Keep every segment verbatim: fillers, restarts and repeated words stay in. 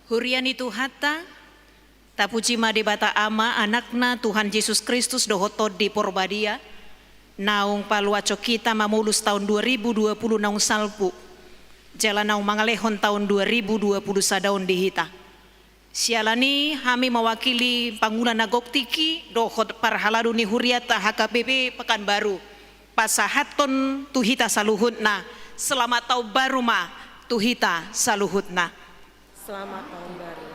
Huria ni Tuhanta, tapuji ma Debata Ama, Anakna, Tuhan Jesus Kristus dohot Tondi Porbadia, naung paluashon hita mamolus taon dua ribu dua puluh naung salpu, jala naung mangalehon taon dua ribu dua puluh sada on di hita. Siala ni i hami mawakili pangula na gok tingki dohot parhalado ni hurianta H K B P Pekanbaru, pasahathon tu hita saluhutna, selamat taon baru ma tu hita saluhutna. Selamat tahun baru.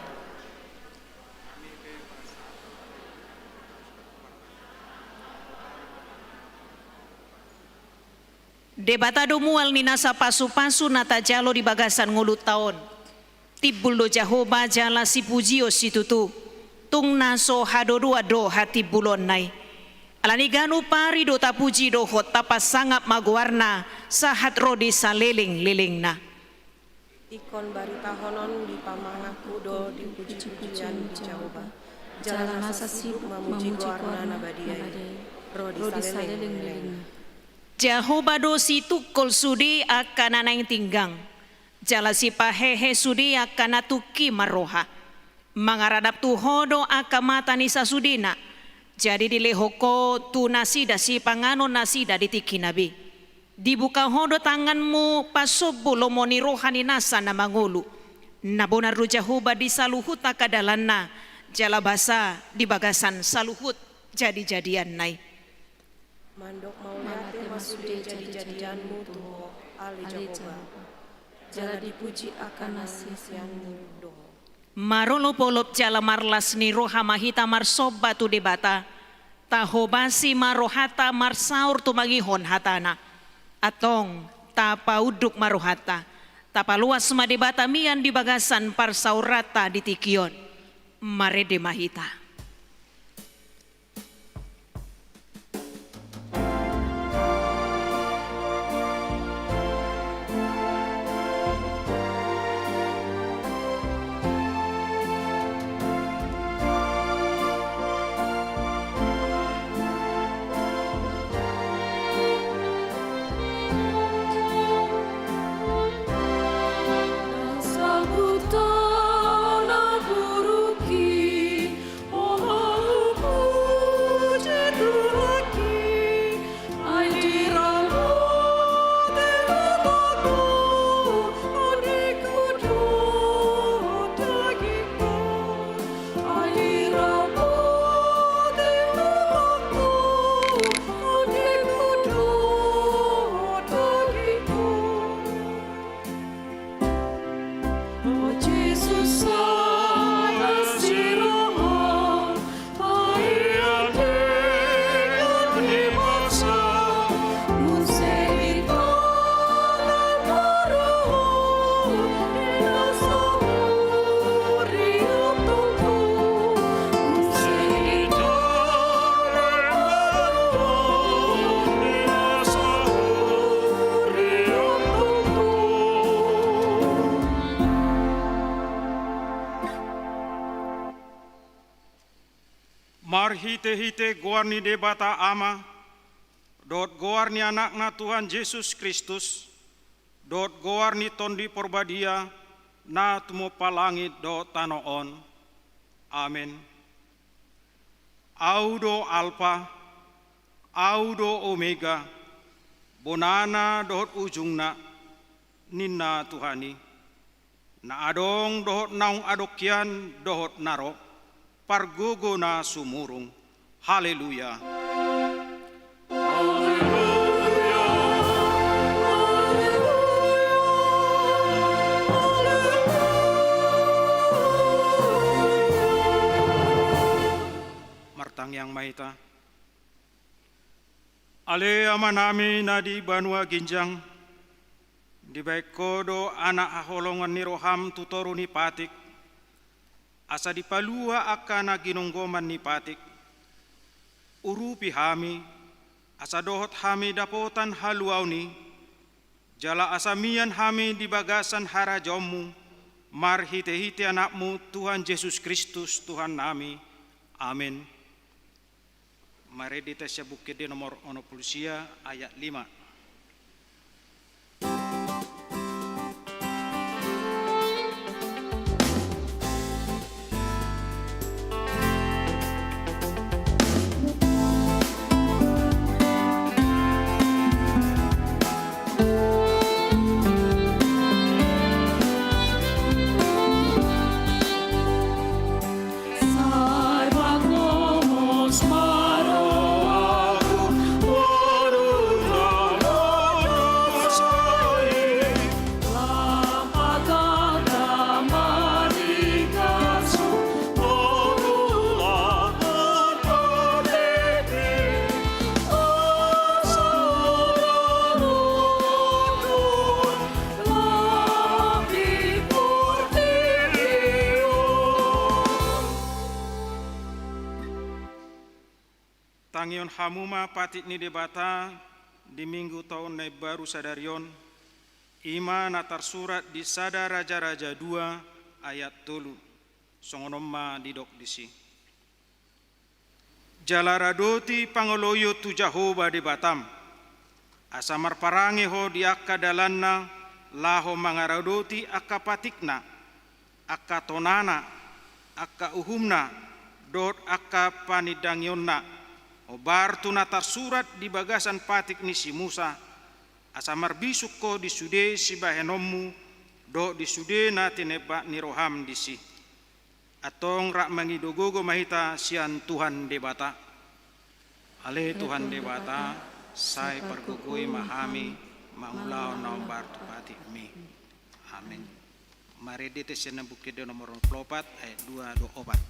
Debata do mual ni nasa pasupasu na tajalo di bagasan ngolunta on. Timbul do Jahowa jala sipujion situtu. Tung na so hadodoan do hatimbulonna i. Ala ni ganup ari do tapuji dohot taparsangap ma goarna, sahat ro di salelenglelengna. Ingkon baritahonon di pamanganku do di pujipujian ni Jahowa. Jala nasa sibuk mamuji goarna na badia i ro di salelenglelengna. Jahowa do situngkol sude angka na naeng tinggang, jala sipahehe sude angka na tungki marroha. Mangaradap tu Ho do angka mata ni sasudena, jadi dilehon Ho tu nasida sipanganon nasida di tingkina be. Dibuka Ho do tanganmu pasombu lomo ni roha ni nasa na mangolu. Na bonar do Jahowa di saluhut angka dalanna, jala basa di bagasan saluhut jadijadianna i. Mandok mauliate ma sude jadijadianmu tu Ho, ale Jahowa. Jala dipuji angka na sianmu do Ho. Marolopolop jala marlas ni roha ma hita marsomba tu Debata. Tahobasi ma rohanta marsaor tumangihon hatana. Antong, tapaunduk ma rohanta. Tapaluas ma Debata mian di bagasan parsaoranta di tingki on. Marende ma hita. Marhitehite goar ni Debata Ama, dohot goar ni Anakna Tuhan Jesus Kristus, dohot goar ni Tondi Porbadia, na tumompa langit dohot tano on. Amen. Ahu do Alpa, Ahu do Omega, bonana dohot ujungna, ninna Tuhan i. Na adong dohot naung adong hian dohot na ro, pargogo na sumurung. Haleluya. Martangiang ma hita. Ale Amanami na di banua ginjang, dibahen Ho do anak haholongan ni roham tu toru ni patik, asa dipalua angka na ginonggoman ni patik. Urupi hami, asa dohot hami dapotan haluaon i, jala asa mian hami di bagasan harajaonmu, marhitehite Anakmu Tuhan Jesus Kristus Tuhannami. Amen. Marende hita sian Buku Ende nomor onom pulu sia ayat lima. hamu ma patik ni Debata di Minggu taon na imbaru sadari on, i ma na tarsurat di Sada Raja-raja dua ayat tolu. Songon on ma didok disi. Jala radoti pangoloion tu Jahowa Debatam, asa marparange ho di angka dalanna laho mangaradoti angka patikna, angka tonana, angka uhumna, dohot angka panindangionna, hombar tu na tarsurat di bagasan patik ni si Musa, asa marbisuk ho di sude sibahenonmu, dohot di sude na tinembak ni roham disi. Antong rap mangido gogo ma hita sian Tuhan Debata. Ale Tuhan Debata, sai pargogoi ma hami mangulahon na hombar tu patikmi. Amen. Marende hita sian Buku Ende nomor opat ayat dua dohot opat.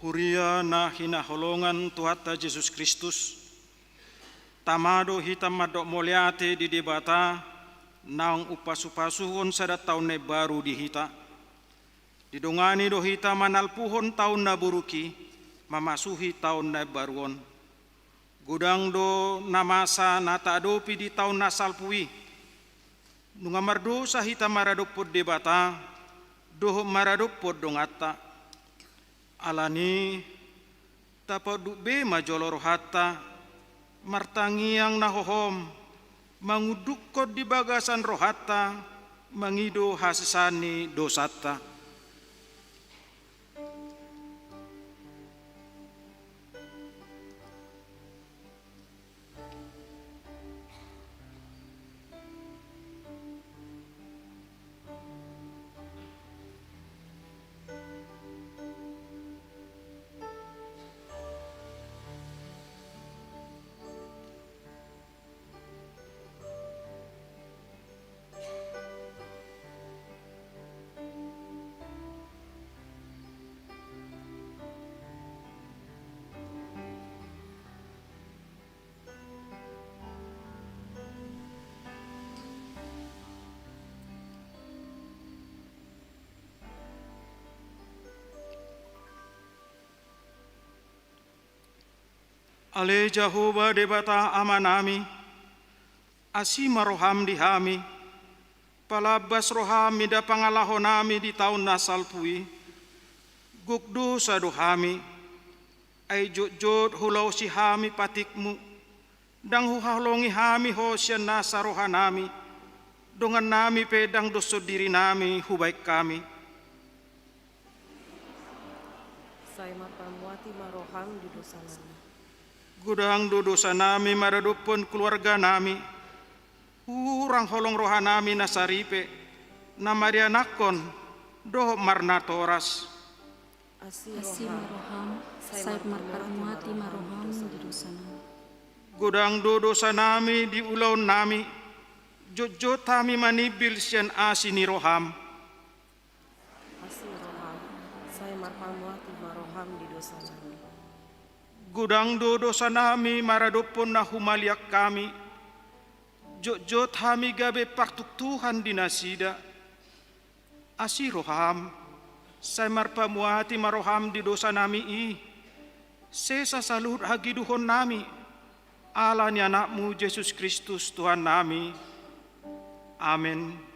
Huria na hinaholongan Tuhanta Jesus Kristus, tama do hita mandok mauliate di Debata, naung umpasupasuhon sada taon na imbaru di hita. Didongani do hita manalpuhon taon na buruk i, mamasuhi taon na imbaru on. Godang do na masa na taadopi di taon na salpu i. Nunga mardosa hita maradophon Debata dohot maradophon donganta. Alani, tapondut be ma jolo rohanta, martangiang na hohom, mangundukhon di bagasan rohanta, mangido hasesaan ni dosanta. Ale Jahowa Debata Amanami, asi ma roham di hami, palambas roham mida pangalahonami di taon na salpu i. Gok dosa do hami, ai jotjot hulaosi hami patikmu, ndang huhaholongi hami ho sian nasa rohanami, dongannami pe ndang doshon dirinami hubaen hami. Sai marpamuati ma roham di dosanami. Godang do dosanami maradophon keluarganami, hurang holong rohanami na saripe, na marianakhon, dohot marnatoras. Asi ma roham, sai marpamuati ma roham di dosanami. Godang do dosanami di ulaonnami, jotjot hami manimbil sian asi ni roham. Asi roham, sai marpamuati ma roham di dosanami. Godang do dosanami maradophon na humaliang hami, jotjot hami gabe partuktuhan di nasida. Asi roham, sai marpamuati ma roham di dosanami i, sesa saluhut hagiduhonnami, ala ni Anakmu Jesus Kristus Tuhannami. Amen.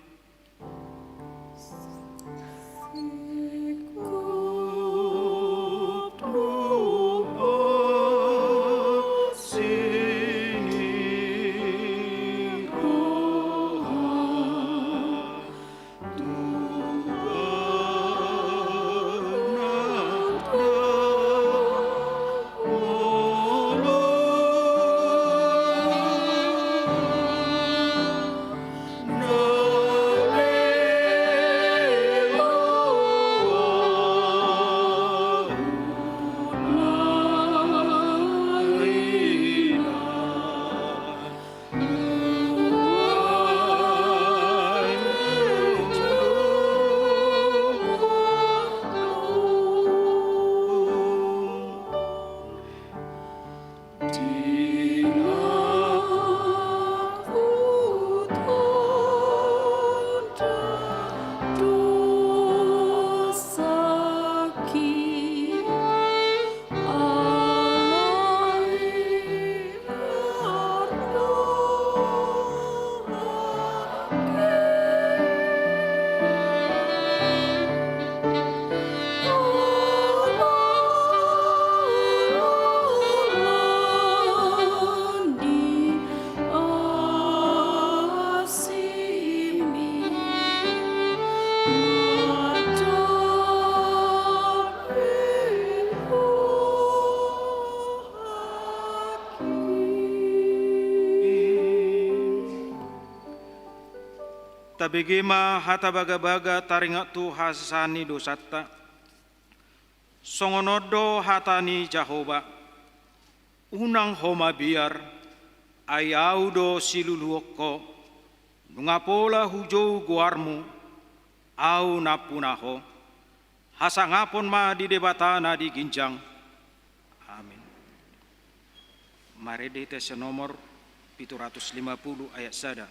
Tabege ma hata bagabaga taringot tu hasesaan ni dosanta. Songon on do hata ni Jahowa: Unang ho mabiar, ai Ahu do siluluhon ho. Nunga pola hujou goarmu, Ahu nampuna ho. Hasangapon ma di Debata na di ginjang. Amin. Marende hita sian nomor pitu ratus lima puluh ayat sada.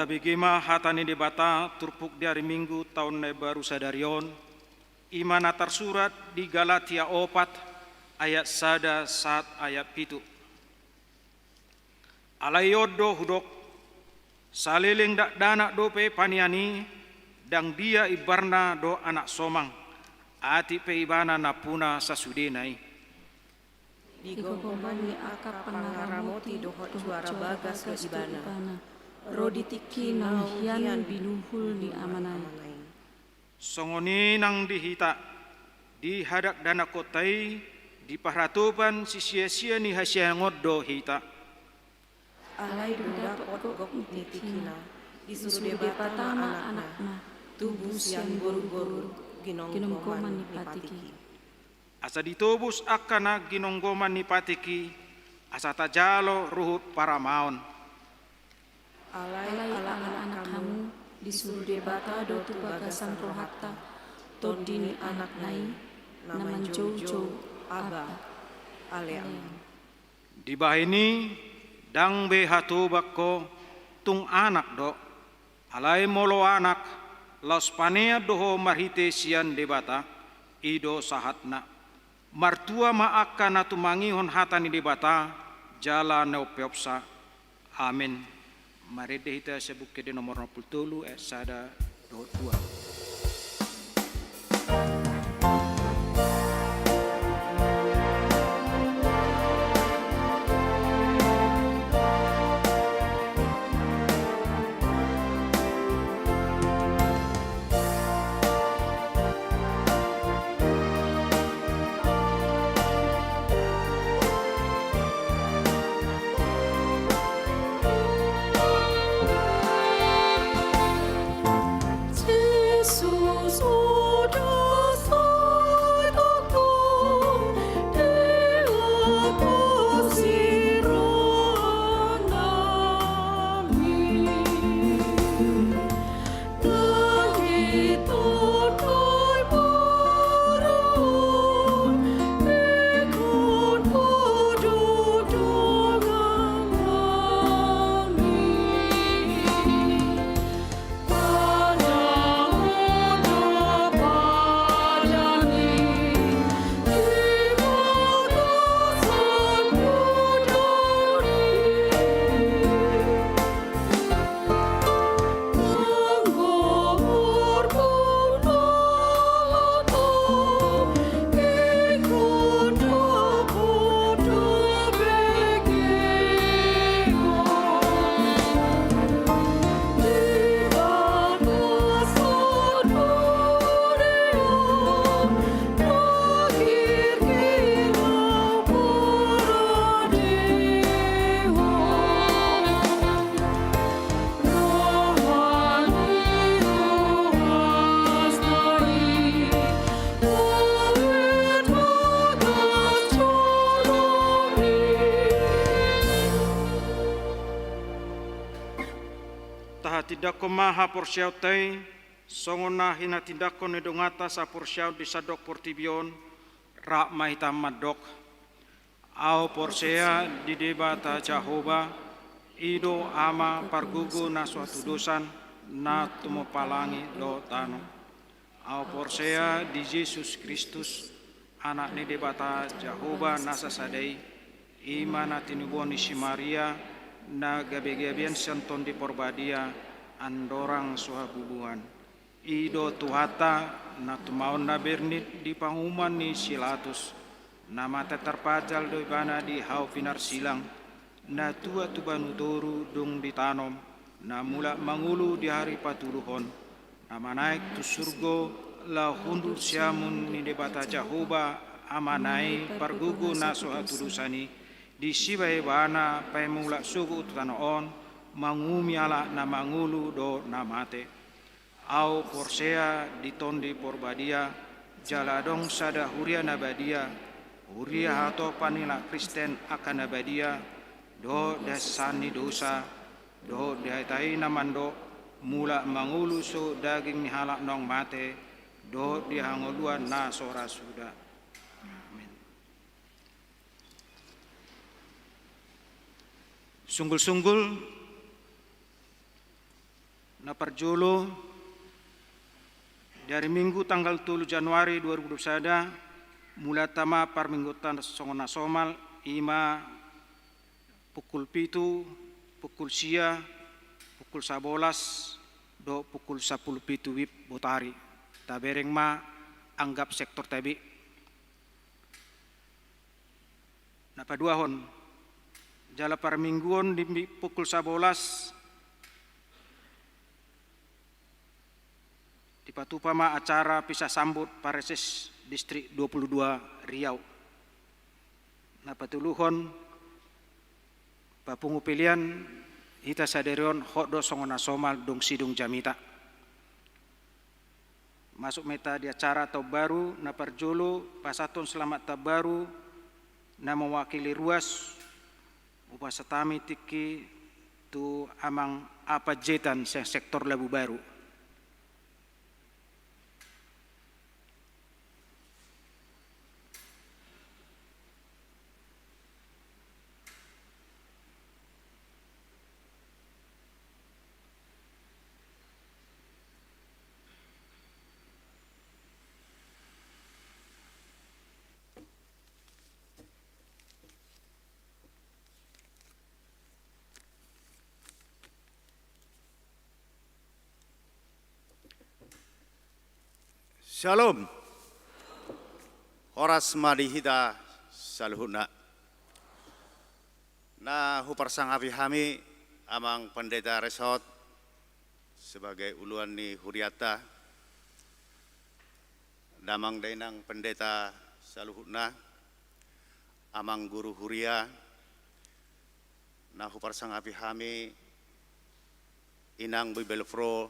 Tabege ma hata ni Debata turpuk di ari Minggu taon na baru sadari on, i ma na tarsurat di Galatia opat ayat sada sahat ayat pitu. Alai on do hudok, saleleng dakdanak dope panian i, ndang dia imbarna do anak somang, atik pe ibana nampuna sasudena i. Digomgoman ni angka pangaramoti dohot juara bagas do ibana. Ro di tingki naung hian binuhul ni amana i. Songon i nang di hita, di hadakdanakkonta i, di parhatopan sisiasian ni hasiangan do hita. Alai dung dapot gok ni tingkina, disuru Debata ma anakna, tubu sian boruboru, ginonggoman ni patik i. Asa ditobus angka na ginonggoman ni patik i, asa tajalo ruhut paramaon. Alai ala anak hamu, disuru Debata do tu bagasan rohanta, tondi ni anakna i, na manjoujou, Aba, ale Amen. Dibahen i, ndang be hatobang ho, tung anak do. Alai molo anak, laos panean do ho marhite sian Debata, i do sahatna. Martua ma angka na tumangihon hata ni Debata, jala na umpeopsa. Amen. Marende hita sian Buku Ende nomor onom pulu tolu, ayat sada dohot dua. Tahatindangkon ma haporseaonta i, songon na hinatindangkon ni donganta saporseaon di sandok portibi on, rap ma hita mandok. Ahu porsea di Debata Jahowa, i do Ama pargogo na so hatudosan, na tumompa langit dohot tano. Ahu porsea di Jesus Kristus, Anak ni Debata Jahowa na sasada i, i ma na tinubuan ni si Maria, na gabegabean sian Tondi Parbadia, andorang so habubuhan. I do Tuhanta, na tumaon na bernit di panguhuman ni si Latus, na mate tarpajal do ibana di hau pinarsilang, na tuat tu banua toru dung ditanom, na mulak mangolu di ari patoluhon, na manaek tu surgo, laho hundul siamun ni Debata Jahowa, Amana i pargogo na so hatudosan i, disi ma ibana paima mulak sogot tu tano on, manguhumi halak na mangolu dohot na mate. Ahu porsea di Tondi Parbadia, jala adong sada huria na badia, huria hatopan ni halak Kristen angka na badia, dohot di hasesaan ni dosa, dohot di hata i na mandok, mulak mangolu sogot daging ni halak naung mate, dohot di hangoluan na so ra suda. Amen. Sunggulsunggul, Parjolo, di ari Minggu tanggal tolu Januari dua ribu dua puluh sada, mulai ma parmingguonta songon na somal, i ma pukul pitu, pukul sia, pukul sabolas, dohot pukul sampulu pitu WIB botari. Tabereng ma anggap sektor T B. Na paduahon, jala parmingguon di mi-, pukul sabolas, dipatupa ma acara pisah sambut Pareses Distrik dua puluh dua Riau. Na patoluhon, papungu pelean hita sadari on hot do songon na somal dung sidung jamita. Masuk ma hita di acara taon baru. Na parjolo, pasahathon selamat taon baru na mewakili ruas, hupasahat hami tingki tu Amang A. Panjaitan sian sektor Labu Baru. Syalom. Horas ma di hita saluhutna. Na huparsangapi hami Amang Pendeta Resort sebagai uluan ni hurianta, damang dainang pendeta saluhutna, amang guru huria, na huparsangapi hami Inang Bibelvrouw,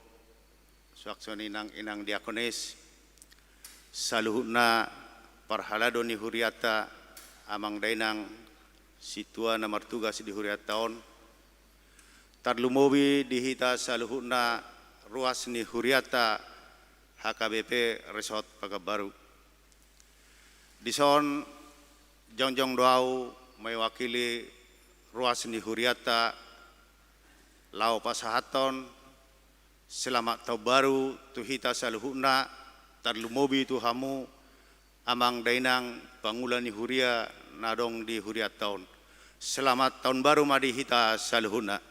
suang songon i nang Inang Diakonis, saluhutna parhalado ni hurianta, amang dainang sintua na martugas di hurianta on, tarlumobi di hita saluhutna ruas ni hurianta H K B P Resort Pekanbaru. Dison jongjong do ahu mewakili ruas ni hurianta laho pasahathon selamat taon baru tu hita saluhutna, tarlumobi tu hamu amang dainang pangula ni huria na adong di hurianta on. Selamat taon baru ma di hita saluhutna.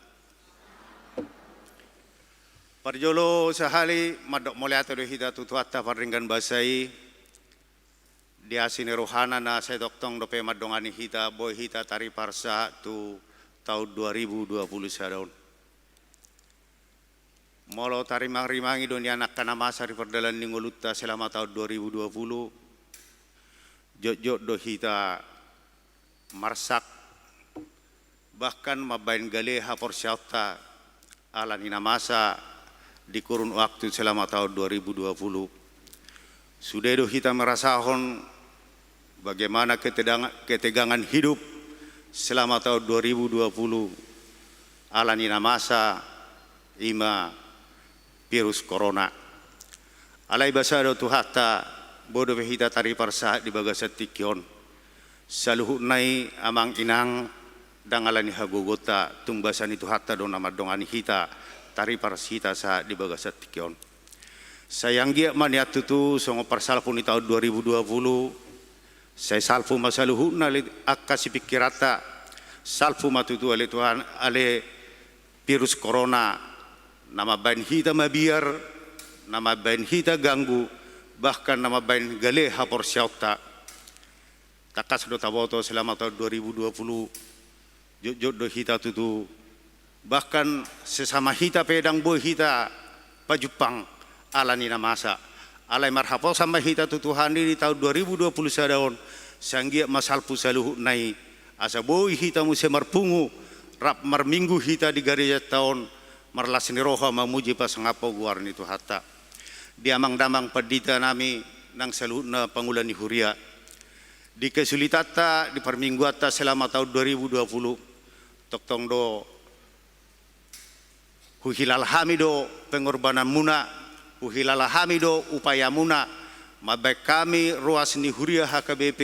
Parjolo sahali mandok mauliate do hita tu Tuhanta pardenggan basa i, di asi ni rohana na sai tongtong dope mandongani hita, boi hita taripar sahat tu taon dua ribu dua puluh sada on. Molo tarimangrimangi do nian angka na masa di pardalanan ni ngolunta selama taon dua ribu dua puluh, jotjot do hita marsak, bahkan mambahen gale haporseaonta ala ni na masa di kurun waktu selama taon dua ribu dua puluh. Sude do hita marasahon bagaimana ketedang-, ketegangan hidup selama taon dua ribu dua puluh ala ni na masa, i ma virus corona. Alai basa do Tuhanta, boi dope hita taripar sahat di bagasan tingki on. Saluhutna i amang inang, ndang ala ni hagogoonta, tung basa ni Tuhanta do na mandongani hita, taripar hita sahat di bagasan tingki on. Sai anggiat ma nian tutu songon parsalpu ni taon dua ribu dua puluh, sai salpu ma saluhutna ale angka sipingkiranta, salpu ma tutu ale Tuhan, ale virus corona, na mambahen hita mabiar, na mambahen hita ganggu, bahkan na mambahen gale haporseaonta. Tangkas do taboto selama taon dua ribu dua puluh, jotjot do hita tutu. Bahkan sesama hita pe ndang boi hita pajumpang ala ni na masa. Alai marhaposan ma hita tu Tuhan i di taon dua ribu dua puluh sada on, sai anggiat ma salpu saluhutna i, asa boi hita muse marpungu, rap marminggu hita di garejanta on, marlas ni roha mamuji pasangap goar ni Tuhanta. Di amang damang pandita nami nang saluhutna pangula ni huria. Di kesulitanta, di parmingguanta selama taon dua ribu dua puluh, tongtong do huhilala hami do pengorbananmuna, huhilala hami do upayamuna, mambahen hami ruas ni huria H K B P,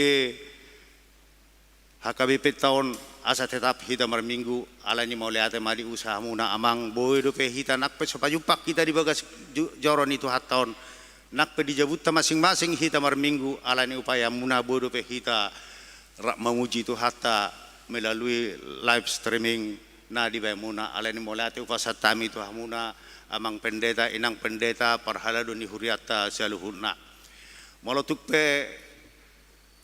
H K B P-nta on, asa tetap hita marminggu, alani mauliate ma di usahamuna amang, boi dope hita nang pe so pajumpang hita di bagas ju-, joro ni Tuhanta on, nang pe di jabunta masing-masing hita marminggu, alani upayamuna boi dope hita rap mamuji Tuhanta melalui live streaming na dibaenmuna, alani mauliate hupasahat hami tu hamuna, amang pendeta, inang pendeta, parhalado ni hurianta saluhutna. Molo tung pe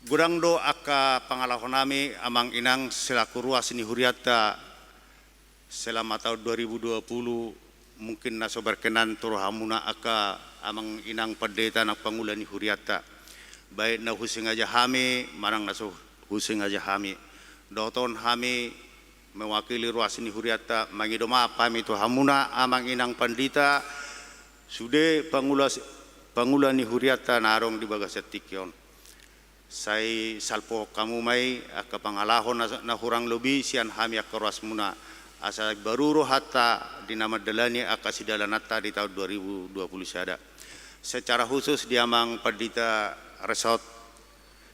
godang do angka pangalaho nami, amang inang, selaku ruas ni hurianta selama taon dua ribu dua puluh, mungkin na so berkenan tu rohamuna angka amang inang pendeta nang pangula ni hurianta, baik na husengaja hami manang na so husengaja hami. Dohot on hami mewakili ruas ni hurianta, mangido maaf hami tu hamuna amang inang pandita, sude pangula, pangula ni hurianta na adong di bagasan tingki on. Sai salpuhon hamu ma i angka pangalaho na, na hurang lobi sian hami angka ruasmuna, asa baru rohanta di na mandalani angka sidalananta di taon dua ribu dua puluh sada. Secara khusus di amang pandita Resot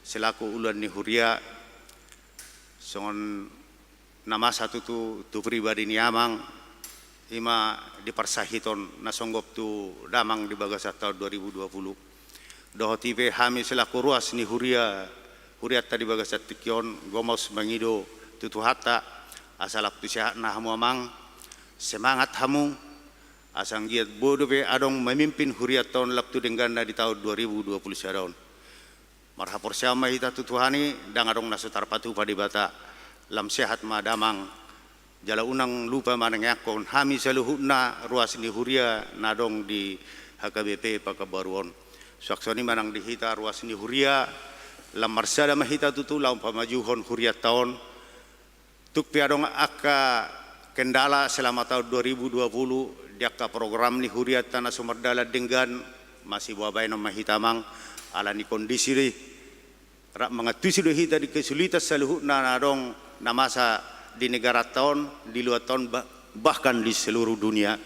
selaku uluan ni huria, songon na masa tutu tu pribadi ni amang, i ma di parsahiton na songgop tu damang di bagasan taon dua ribu dua puluh. Dohot i pe hami selaku ruas ni huria, hurianta di bagasan tingki on, gomos mangido tu Tuhanta, asa lam tu sehatna hamu amang, semangat hamu, asa anggiat boi dope adong mamimpin hurianta on lam tu dengganna di taon dua ribu dua puluh sada on. Marhaporseaon ma hita tu Tuhan i, ndang adong na so tarpatupa Debata. Lam sehat ma damang. Jala unang lupa manangiangkon hami saluhutna ruas ni huria na adong di H K B P Pekanbaru on. Suang songon i manang di hita ruas ni huria, lam marsada ma hita tutu laho pamajuhon hurianta on. Tung pe adong angka kendala selama taon dua ribu dua puluh di angka program ni hurianta na so mardalan denggan, masiboa baenon ma hita amang, alani kondisi do i. Rap mangantusi do hita di kesulitan saluhutna na adong na masa di negaranta on, di luatta on, bah-, bahkan di seluruh dunia.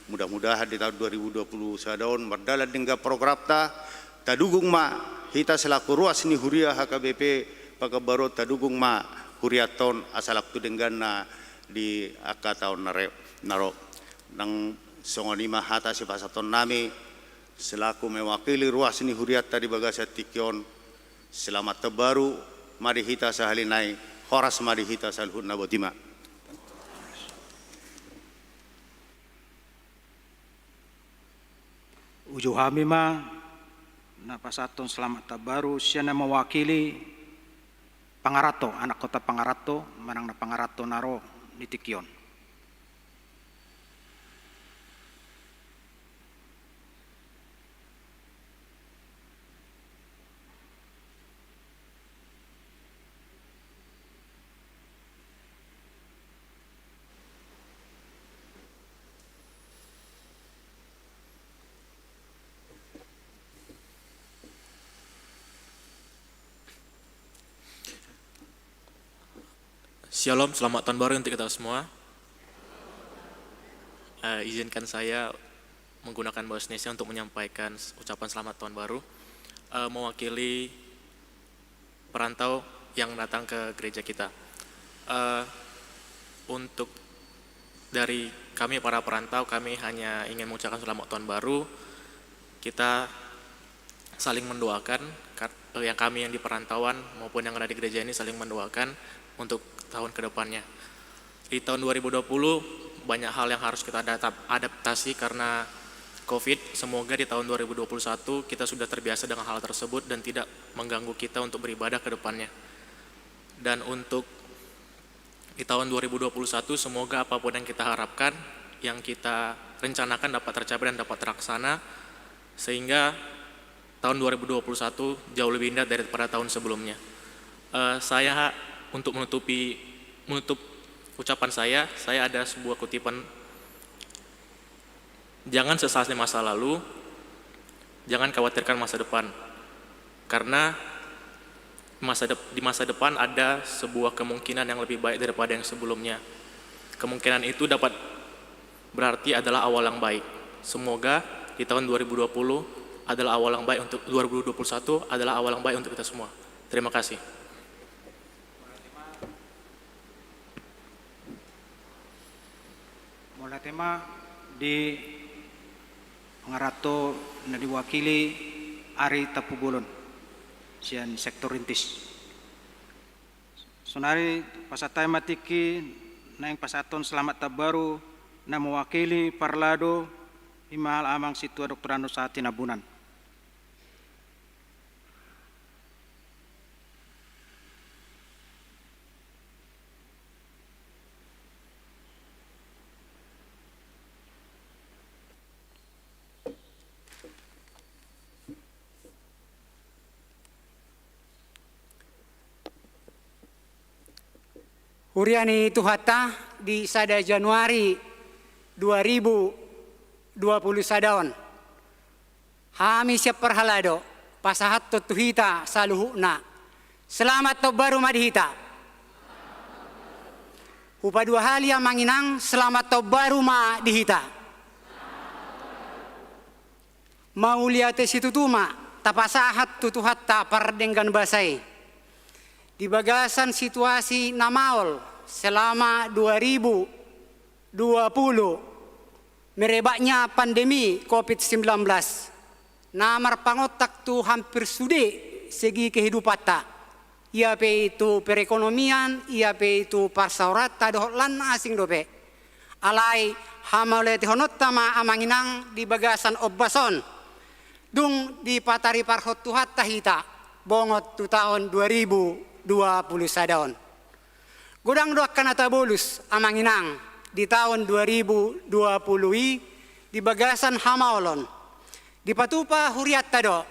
Mudah-mudahan di taon dua ribu dua puluh sada on mardalan denggan programta, tadugung ma hita selaku ruas ni huria H K B P Pekanbaru on, tadugung ma hurianta on asa lam tu dengganna di angka taon na re-, na ro. Nang songon i ma hata sipasahaton nami selaku mewakili ruas ni hurianta di bagasan tingki on. Selamat tahun baru ma di hita sahali nai, horas ma di hita saluhutna, boti ma. Uju hami ma na pasahathon selamat tahun baru sian na mewakili Pangaranto, anak kota Pangaranto, manang na Pangaranto na ro di tingki on. Shalom, selamat tahun baru untuk kita semua. Eh, izinkan saya menggunakan bahasa Indonesia untuk menyampaikan s-, ucapan selamat tahun baru. Eh, mewakili perantau yang datang ke gereja kita. Eh, untuk dari kami para perantau, kami hanya ingin mengucapkan selamat tahun baru. Kita saling mendoakan, kat-, yang kami yang di perantauan maupun yang ada di gereja ini saling mendoakan untuk tahun ke depannya. Di tahun dua ribu dua puluh, banyak hal yang harus kita adap-, adaptasi karena covid. Semoga di tahun dua ribu dua puluh satu kita sudah terbiasa dengan hal tersebut dan tidak mengganggu kita untuk beribadah ke depannya. Dan untuk di tahun dua ribu dua puluh satu, semoga apapun yang kita harapkan, yang kita rencanakan dapat tercapai dan dapat terlaksana, sehingga tahun dua ribu dua puluh satu jauh lebih indah daripada tahun sebelumnya. Eh, saya, untuk menutupi, menutup ucapan saya, saya ada sebuah kutipan, "Jangan sesali masa lalu, jangan khawatirkan masa depan." Karena masa dep-, di masa depan ada sebuah kemungkinan yang lebih baik daripada yang sebelumnya. Kemungkinan itu dapat berarti adalah awal yang baik. Semoga di tahun dua ribu dua puluh adalah awal yang baik untuk, dua ribu dua puluh satu adalah awal yang baik untuk kita semua. Terima kasih. Tema di pangaranto na diwakili Ari Tampubolon sian sektor Rintis. Sonari pasahat hami ma tingki naeng pasahathon selamat tahun baru na mewakili parhalado, ima amang sintua doktor Anus Sahat Tinambunan. Huria ni Tuhanta, di sada Januari dua ribu dua puluh sada on, hami sian parhalado pasahathon tu hita saluhutna, selamat tahun baru ma di hita. Hupadua hali amang inang, selamat tahun baru ma di hita. Mauliate situtu ma tapasahat tu Tuhanta pardenggan basa i, di bagasan situasi na maol selama dua ribu dua puluh, merebaknya pandemi covid sembilan belas na marpangontak tu hampir sude segi kehidupanta, ia pe i tu perekonomian, ia pe i tu parsaoranta dohot lan na asing dope. Alai hamauliatehononta ma amang inang di bagasan ombas on, dung dipatariparhon Tuhanta hita bongot tu taon dua ribu dua puluh sada on. Godang do angka na tabolus amang inang di taon dua ribu dua puluh i di bagasan hamaolon. Dipatupa hurianta do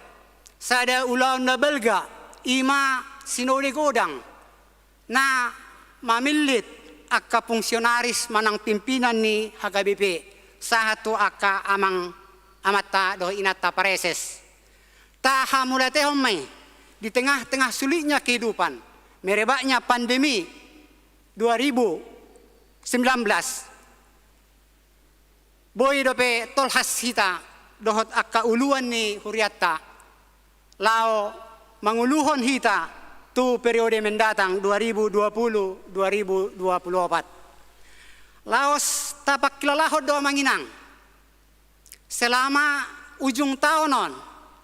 sada ulaon na balga, ima sinode godang na mamillit angka fungsionaris manang pimpinan ni H K B P, sahat tu angka amang, amanta dohot inanta pareses. Tahamauliatehon ma i di tengah-tengah sulitnya kehidupan, merebaknya pandemi dua ribu sembilan belas. Boi dope tolhas hita dohot angka uluan ni hurianta laho manguluhon hita tu periode mendatang dua ribu dua puluh, dua ribu dua puluh opat. Laos tapangkilalahon do amang inang, selama ujung taon on,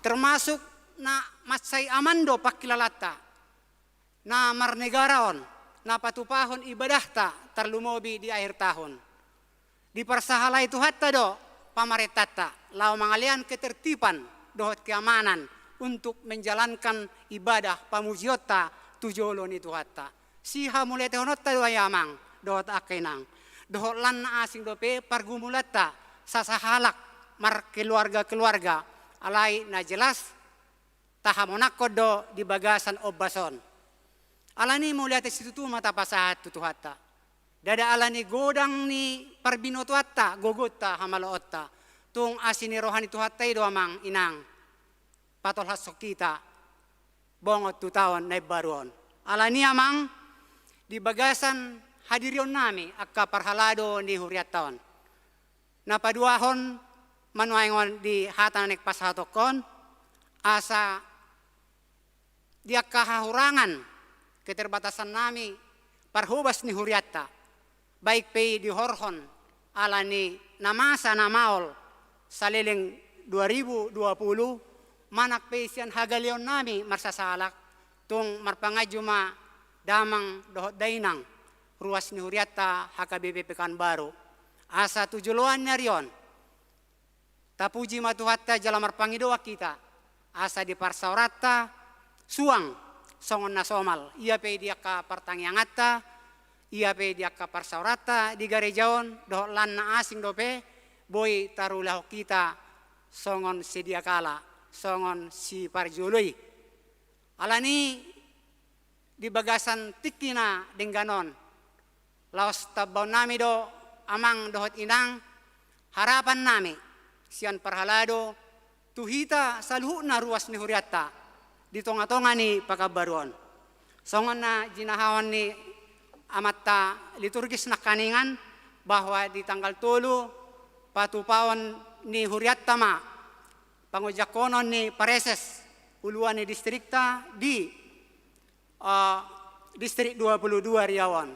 termasuk na mansai aman do pangkilalaanta, na marnegara on, na patupahon ibadahta tarlumobi di akhir tahun. Diparsahalai Tuhanta do pamarentanta laho mangalean ketertiban dohot keamanan untuk menjalankan ibadah pamujionta tu jolo ni Tuhanta. Sihamauliatehononta do i amang dohot angka inang, dohot lan na asing dope pargumulanta sasahalak markeluarga-keluarga, alai na jelas tahamonangkon do di bagasan ombas on. Alani mauliate situtu ma tapasahat tu Tuhanta. Ndada alani godang ni parbinotoanta, gogonta, hamaloonta. Tung asi ni roha ni Tuhanta i do amang inang patolhashon hita bongot tu taon na imbaru on. Alani amang, di bagasan hadirionnami angka parhalado ni hurianta on, na paduahon ma nuaeng on di hata na naeng pasahatonhon, asa di angka hahurangan, keterbatasannami parhobas ni hurianta, baik pe i dihorhon alani na masa na maol saleleng dua ribu dua puluh, manang pe i sian hagaleonnami marsasahalak, tung marpanganju ma damang dohot dainang ruas ni hurianta H K B P Pekanbaru, asa tu joloan ni ari on tapuji ma Tuhanta jala marpangidoan hita, asa di parsaoranta suang songon na somal, ia pe i di angka partangianganta, ia pe i di angka parsaoranta di gareja on dohot lan na asing dope, boi tarulahon hita songon sedia kala, songon siparjolo i. Alani di bagasan tingki na denggan on, laos tambaonnami do amang dohot inang, harapannami sian parhalado tu hita saluhutna ruas ni hurianta di tonga-tonga ni Pekanbaru on. Songon na jinahahon ni amanta liturgis nangkaningan, bahwa di tanggal tolu patupaon ni hurianta ma pangonjangkonon ni pareses uluan ni distrikta di eh, distrik dua puluh dua Riau on.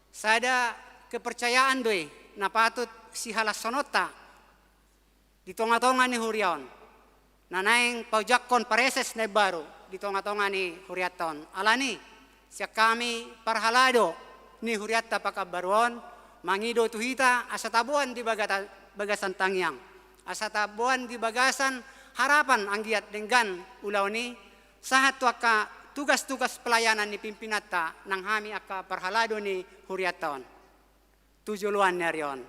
Sada kepercayaan do i na patut sihalashononta di tonga-tonga ni huria on, na naeng paojakhon pareses na imbaru di tonga-tonga ni hurianta on. Alani, sian hami parhalado ni hurianta Pekanbaru on, mangido tu hita asa taboan di bagata-, bagasan tangiang, asa taboan di bagasan harapan anggiat denggan ulaon i, sahat tu angka tugas-tugas pelayanan ni pimpinanta nang hami angka parhalado ni hurianta on tu joloan ni ari on.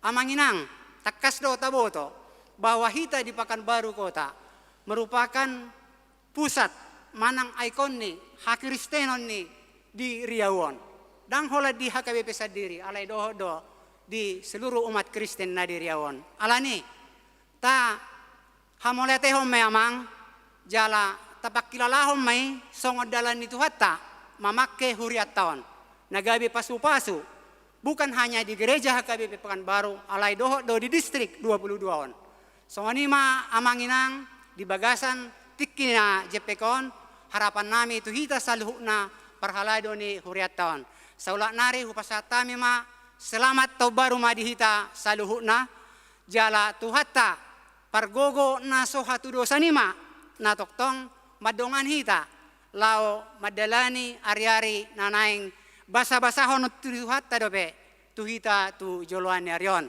Amang inang, tangkas do taboto bahwa hita di Pekanbaru Kota merupakan pusat manang ikon ni hakristenon ni di Riau on. Ndang holan di H K B P sandiri, alai dohot do di seluruh umat Kristen na di Riau on. Alani, tahamauliatehon ma i amang, jala tapangkilalahon ma i songon dalan ni Tuhanta mamangke hurianta on na gabe pasu-pasu, bukan hanya di gereja H K B P Pekanbaru, alai dohot do di distrik dua puluh dua on. Songon i ma amang inang, di bagasan tingki na jempek on, harapan nami tu hita saluhutna parhalado ni hurianta on. Saulak nari hupasahat hami ma selamat taon baru ma di hita saluhutna, jala Tuhanta pargogo na so hatudosan i ma na tongtong mandongani hita laho mandalani ari-ari na naeng basa-basahon tu Tuhanta dope tu hita tu joloan ni ari on.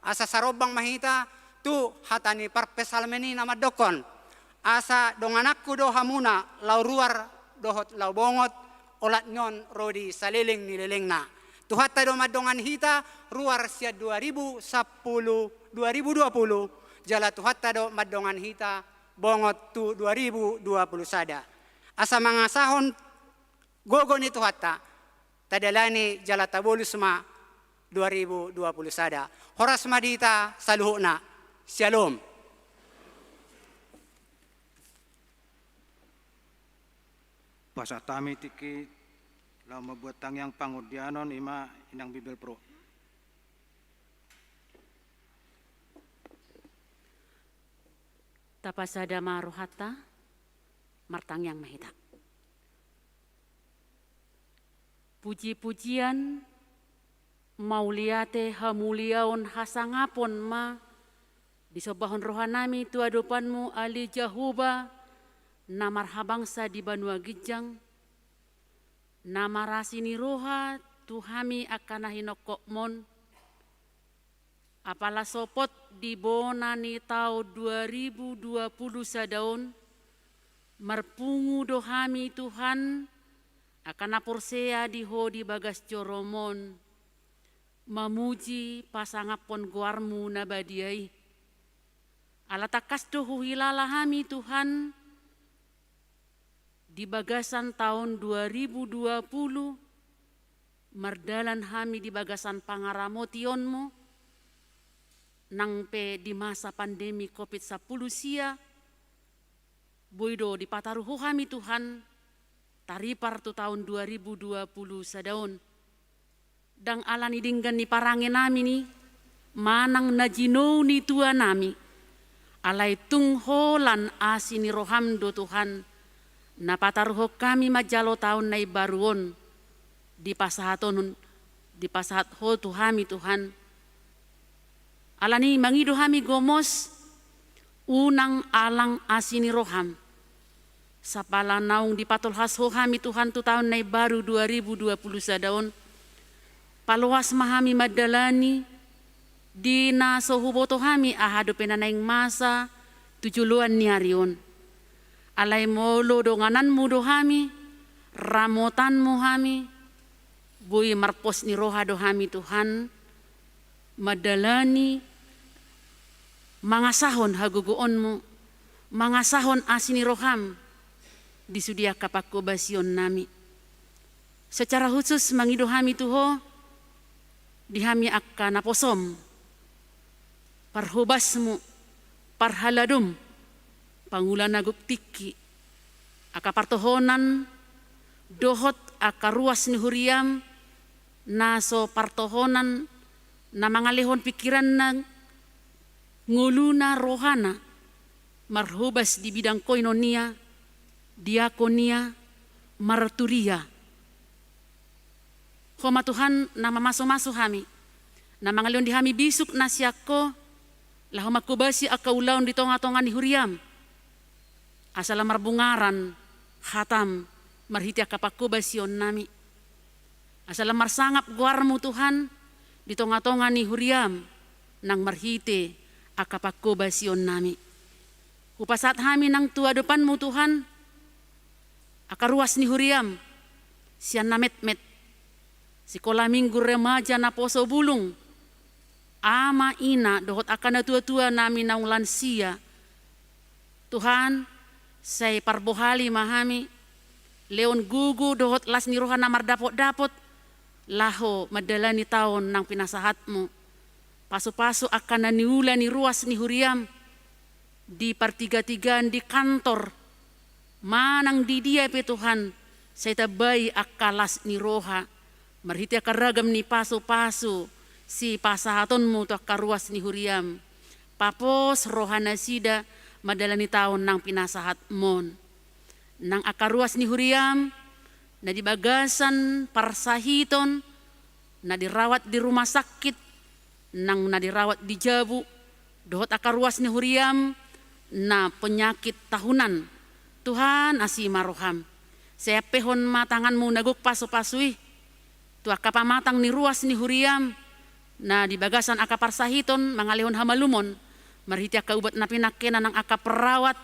Asa sarombang ma hita tu hata ni parpsalmen i na mandokkon: Asa dongananku do hamuna laho ruar dohot laho bongot, olat ni on ro di saleleng ni lelengna. Tuhanta do mandongani hita ruar sian dua ribu sampulu, dua ribu dua puluh, jala Tuhanta do mandongani hita bongot tu dua ribu dua puluh sada. Asa mangasahon gogo ni Tuhanta, tadalani jala tabolus ma dua ribu dua puluh sada. Horas ma di hita saluhutna. Syalom. Pasahat hami tingki laho mambuat tangiang pangondianon, i ma Inang Bibelvrouw. Tapasada ma rohanta, martangiang ma hita. Puji-pujian, mauliate, hamuliaon, hasangapon ma disombahon rohanami tu adopanmu, ale Jahowa, na marhabangsa di banua ginjang, na marasi ni roha tu hami angka na hinongkopmon. Apala sopot di bona ni taon dua ribu dua puluh sada on, marpungu do hami, Tuhan, angka na porsea di Ho di bagas joromon, mamuji pasangaphon goarmu na badia i. Ala tangkas do huhilala hami, Tuhan, di bagasan taon dua ribu dua puluh, mardalan hami di bagasan pangaramotionmu, nang pe di masa pandemi covid sampulu sia, boi do dipataru Ho hami, Tuhan, taripar tu taon dua ribu dua puluh sada on. Ndang ala ni denggan ni parangenami i, manang na jinou ni tuanami, alai tung holan asi ni roham do, Tuhan, na pataruhon hami manjalo taon na imbaru on, dipasahaton, dipasahat Ho tu hami, Tuhan. Alani i mangido hami gomos, unang alang asi ni roham. Sapala naung dipatolhas Ho hami, Tuhan, tu taon na imbaru dua ribu dua puluh sada on, paloas ma hami mandalani di na so huboto hami aha dope na naeng masa tu joloan ni ari on. Alai molo dongananmu do hami, ramotanmu hami, boi marpos ni roha do hami, Tuhan, mandalani, mangasahon hagogoonmu, mangasahon asi ni roham di sude angka pangkobasionnami. Secara khusus mangido hami tu Ho, di hami angka naposom, parhobasmu, parhaladom, pangula na gok tingki, angka partohonan dohot angka ruas ni huriam, na so partohonan na mangalehon pingkiranna, ngoluna, rohana, marhobas di bidang koinonia, diakonia, marturia. Ho ma, Tuhan, na mamasu-masu hami, Na mangalehon di hami bisuk na sian Ho, laho manghobasi angka ulaon di tonga-tonga ni huriam. Asa lam marbungaran hatam marhite angka panghobasionnami. Asa lam marsangap goarmu Tuhan di tonga-tonga ni huriam nang marhite angka panghobasionnami. Hupasahat hami nang tu adopanmu Tuhan, angka ruas ni huriam, sian na metmet, sikola minggu, remaja, naposo bulung, ama ina dohot angka natua-tua nami naung lansia. Tuhan, sai parbohali ma hami, lehon gogo dohot las ni roha na mardapot-dapot, laho mandalani taon nang pinasahatmu. Pasu-pasu angka na niula ni ruas ni huriam, di partiga-tigaan, di kantor, manang di dia pe Tuhan, sai tambai angka las ni roha, marhite angka ragam ni pasu-pasu sipasahatonmu tu angka ruas ni huriam. Papos roha nasida mandalani taon nang pinasahatmon. Nang angka ruas ni huriam, na di bagasan parsahiton, na dirawat di rumah sakit, nang na dirawat di jabu, dohot angka ruas ni huriam na penyakit tahunan. Tuhan, asi ma roham. Sai ampehon ma tanganmu na gok pasu-pasu i tu angka pamatang ni ruas ni huriam, na di bagasan angka parsahiton mangalehon hamalumon, marhite angka ubat na pinangkena nang angka perawat,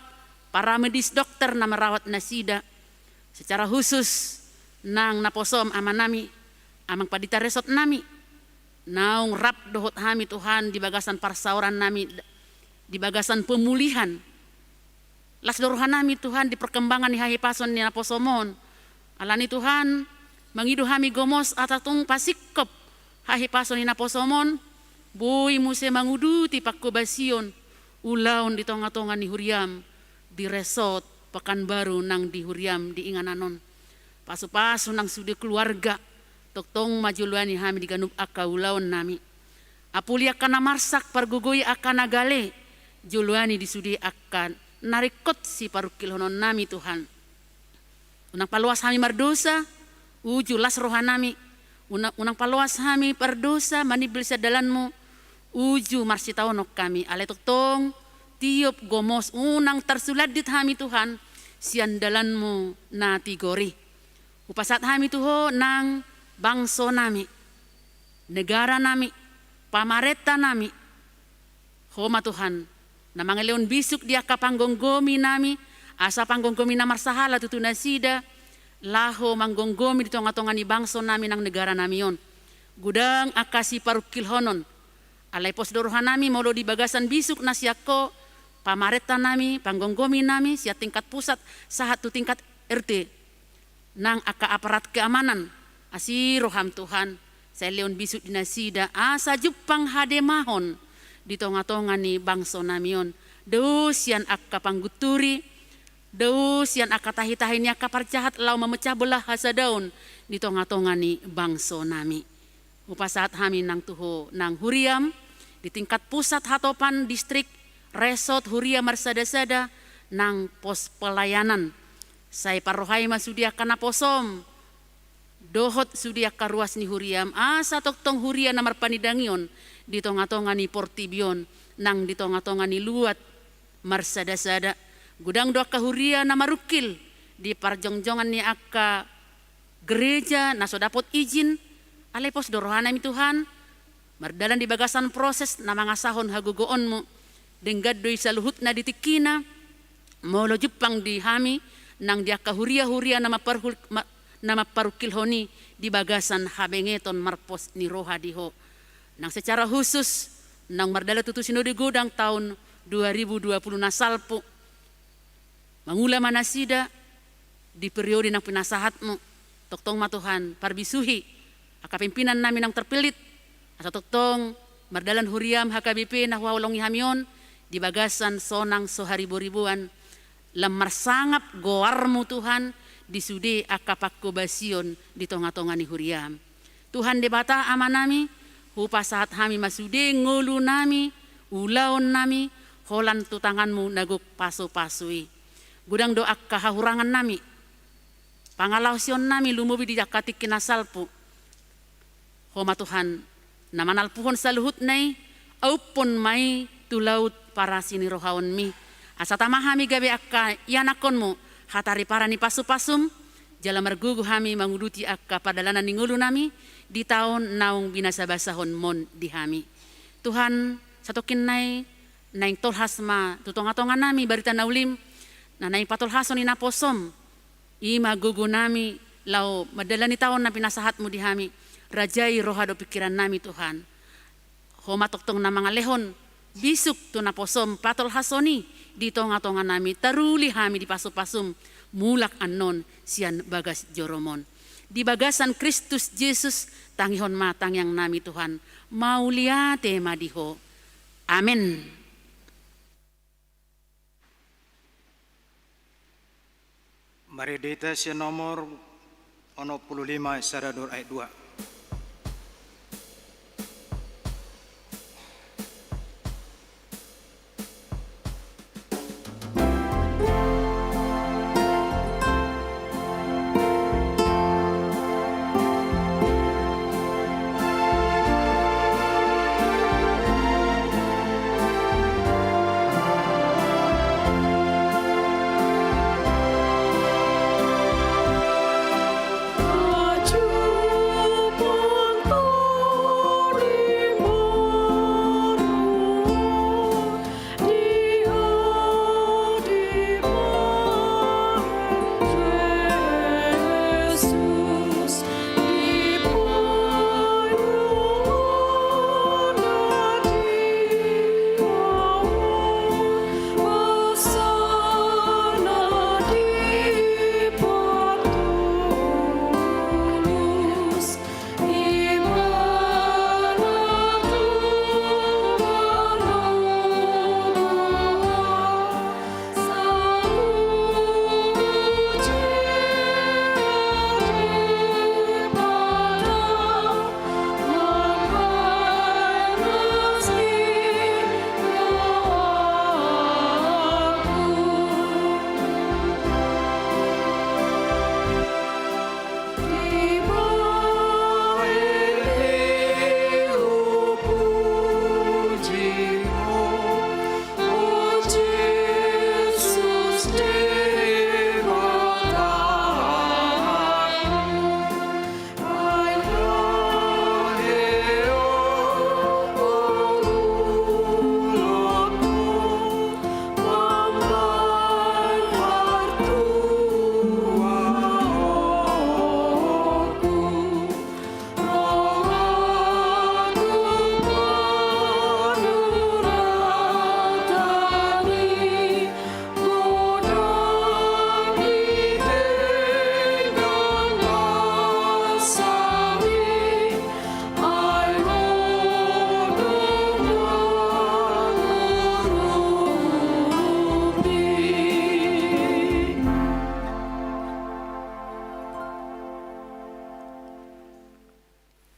paramedis, dokter na merawat nasida. Secara khusus, nang naposom amanami, amang pandita resort nami, naung rap dohot hami Tuhan di bagasan parsaorannami, di bagasan pemulihan. Las do rohanami Tuhan di perkembangan ni hahipason ni naposomon. Alani Tuhan, mangido hami gomos asa tung pasingkop hahipason ni naposomon, boi muse manguduti panghobasion, ulaon di tonga-tonga ni huriam, di resort Pekanbaru nang di huriam di inganan on. Pasu-pasu nang sude keluarga, tongtong ma joloani hami di ganup angka ulaonnami. Apuli angka na marsak, pargogoi angka na gale, joloani di sude angka na ringkot siparungkilhononnami Tuhan. Unang paloas hami mardosa, uju las rohanami. Una-, unang paloas hami mardosa manimbil sian dalanmu, uju marsitaonon hami. Alai tongtong, tiop gomos, unang tarsulandit hami Tuhan, sian dalanmu na tigor i. Hupasahat hami tu Ho nang bangsonami, negaranami, pamarentanami. Ho ma Tuhan, na mangalehon bisuk di angka panggomgominami, asa panggomgomi na marsahala tutu nasida, laho manggomgomi di tonga-tonga ni bangsonami nang negaranami on. Godang angka siparungkilhonon. Alai pos do rohanami molo di bagasan bisuk na sian Ho, pamarentanami, panggomgominami, sian tingkat pusat sahat tu tingkat R T. Nang angka aparat keamanan, asi roham Tuhan, sai lehon bisuk di nasida, asa jumpang hademahon di tonga-tonga ni bangsonami on. Dao sian angka panggunturi, dao sian angka tahi-tahi ni angka parjahat laho mamecah belah hasadaon di tonga-tonga ni bangsonami. Hupasahat hami nang tu Ho nang huriam, di tingkat pusat, hatopan, distrik, resort, huria marsada-sada, nang pos pelayanan. Sai parrohai ma sude angka naposom, dohot sude angka ruas ni huriam, asa tongtong huria na marpanindangion di tonga-tonga ni portibi on, nang di tonga-tonga ni luat marsada-sada. Godang do angka huria na marungkil di parjongjongan ni angka gereja na so dapot izin, alai pos do rohanami Tuhan, mardalan di bagasan proses na mangasahon hagogoonmu, denggan do i saluhutna di tingkina, molo jumpang di hami, nang di angka huria-huria na mamparhul-, ma-, na mamparungkilhon i di bagasan habengeton marpos ni roha di Ho. Nang secara khusus, naung mardalan tutu sinode godang taon dua ribu dua puluh na salpu, mangula ma nasida di periode nang pinasahatmu. Tongtong ma Tuhan, parbisuhi angka pimpinannami naung terpilih, asa tongtong mardalan huriam H K B P na huhaholongi hami on di bagasan sonang so hariboriboan. Lam marsangap goarmu Tuhan di sude angka panghobasion di tonga-tonga ni huriam. Tuhan Debata Amanami, hupasahat hami ma sude ngolunami, ulaonnami, holan tu tanganmu na gok pasu-pasu i. Godang do angka hahurangannami, pangalaosionnami lumobi di angka tingki na salpu. Ho ma Tuhan, na manalpuhon saluhutna i, auphon ma i tu laut parasi ni rohaonmi. Asa tama hami gabe angka ianakkonmu, hatariparan ni pasupasum, jala margogo hami manguduti angka pardalanan ni ngolunami di taon naung binasabasahonmon di hami. Tuhan, satongkin nai naeng tolhas ma tu tongatonganami barita na ulim, na naeng patolhashon i naposom, i ma gogonami laho mandalani taon na pinasahatmu di hami. Rajai roha dohot pingkirannami, Tuhan. Ho ma tongtong na mangalehon bisuk tu naposom patolhashon i di tongatonganami, taruli hami di pasupasum mulak annon sian bagas joromon. Di bagasan Kristus Jesus, tangihon ma tangiangnami, Tuhan. Mauliate ma di Ho. Amen. Marende hita sian nomor onom pulu lima, sada dohot ayat dua.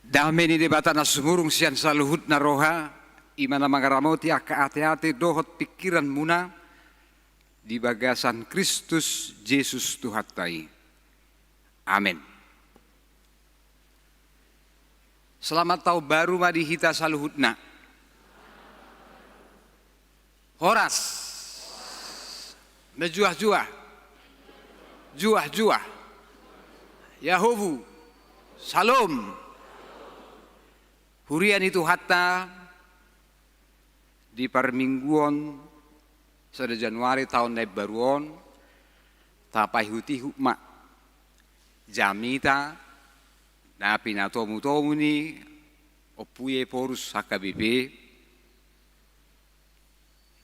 Dame ni Debata na sumurung sian saluhutna roha, i ma na mangaramoti angka ateate dohot pingkiranmuna di bagasan Kristus Jesus Tuhanta i. Amen. Selamat Taon Baru ma di hita saluhutna. Horas. Mejuah-juah. Juah-juah. Yahowu. Salom. Huria ni Tuhanta, di parmingguon sada Januari taon na imbaru on, tapaihut-ihut ma jamita na pinatomu-tomu ni Ompu Ephorus H K B P,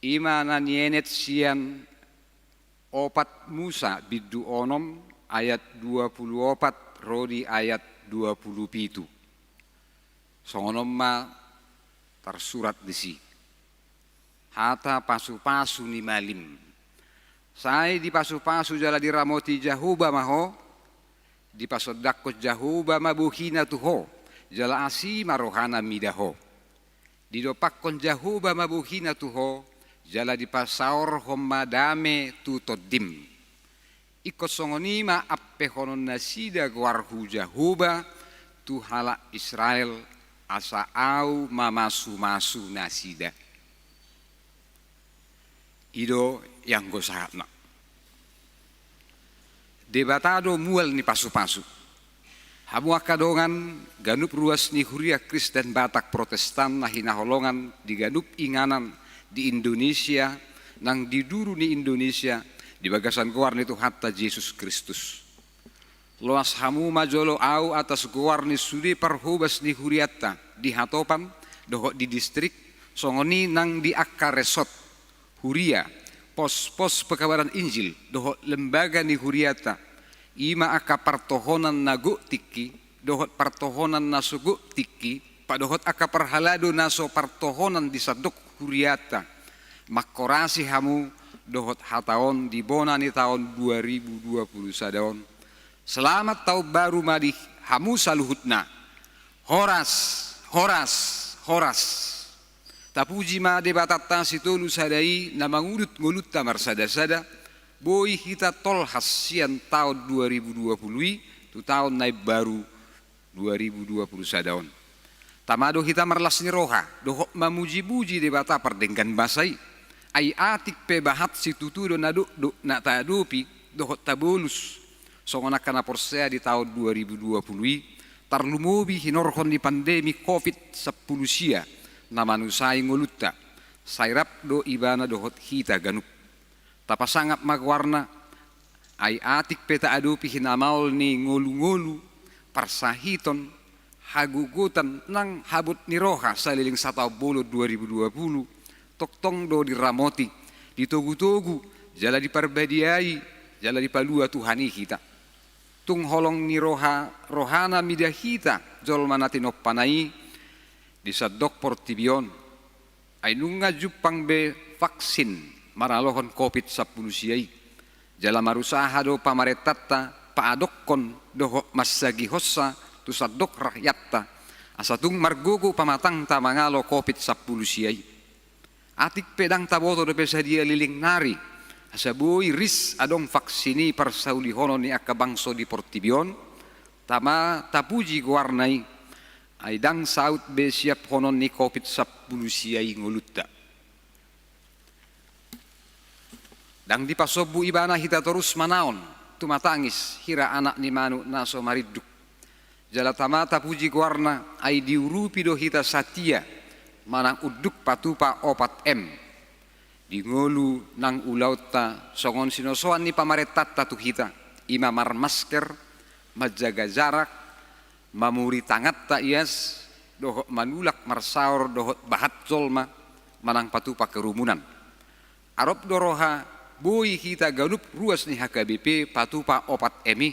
i ma na nienet sian opat Musa bindu onom ayat dua pulu opat ro di ayat dua pulu pitu. Songon on ma tarsurat disi. Hata pasu-pasu ni malim. Sai dipasupasu jala diramoti Jahowa ma ho, dipasondangkon Jahowa ma bohina tu ho, jala asi ma rohana mida ho. Didompakkon Jahowa ma bohina tu ho, jala dipasaorhon ma dame tu tondim. Ingkon songon i ma ampehononnasida goarhu Jahowa tu halak Israel asa ahu mamasu-masu nasida. I do i anggo sahatna. Debata do mual ni pasu-pasu. Hamu angka dongan, ganup ruas ni Huria Kristen Batak Protestan na hinaholongan di ganup inganan di Indonesia, nang di duru ni Indonesia, di bagasan goar ni Tuhanta Jesus Kristus. Loas hamu ma jolo ahu atas goar ni sude parhobas ni hurianta di hatopan dohot di distrik, songon i nang di angka resort huria, pos-pos pekabaran Injil dohot lembaga ni hurianta, i ma angka partohonan na gok tingki dohot partohonan na so gok tingki, padohot angka parhalado na so partohonan di sandok hurianta. Mangkorasi hamu dohot hata on di bona ni taon dua ribu dua puluh sada on. Selamat taon baru ma di hamu saluhutna. Horas, horas, horas. Tapuji ma Debatanta sitolu sada i na mangudut ngolunta marsada-sada, boi hita tolhas sian taon dua ribu dua puluh i tu taon na imbaru dua ribu dua puluh sada on. Tama do hita marlas ni roha dohot mamuji-muji Debata pardenggan basa i. Ai atik pe bahat situtu do na dokdok na taadopi dohot tabolus songon angka na porsea di taon dua ribu dua puluh i, tarlumobi hinorhon ni pandemi covid sampulu sia na manusai ngolunta. Sai rap do ibana dohot hita ganup. Tapasangap ma goarna, ai atik pe taadopi hinamaol ni ngolu-ngolu, parsahiton, hagogotan nang habot ni roha saleleng sataon bolon dua ribu dua puluh, tongtong do diramoti, ditogu-togu, jala diparbadiai, jala dipalua Tuhan i hita. Tung holong ni roha, rohana mida hita jolma na tinompana i di sandok portibi on. Ai nunga jumpang be vaksin maralohon covid sampulu sia i. Jala marusaha do pamarentanta paadokkon dohot mansagihonsa tu sandok rakyatta, asa tung margogo pamatangta mangalo covid sampulu sia i. Atik pe ndang taboto dope sadia leleng nari, asa boi ris adong vaksin i parsaulihonon ni angka bangso di portibi on. Tama tapuji goarna i. Ai ndang saut be siaphonon ni covid sampulu sia i ngolunta. Ndang dipasombu ibana hita torus manaon tumatangis hira anak ni manuk na so marinduk. Jala tama tapuji goarna, ai diurupi do hita satia manang unduk patupa opat M. Di ngolu nang ulaonta songon sinosoan ni pamarentanta tu hita, i ma marmasker, manjaga jarak, mamuri tanganta ias, dohot manulak marsaor dohot bahat jolma manang patupa kerumunan. Arop do roha boi hita ganup ruas ni H K B P patupa opat M i,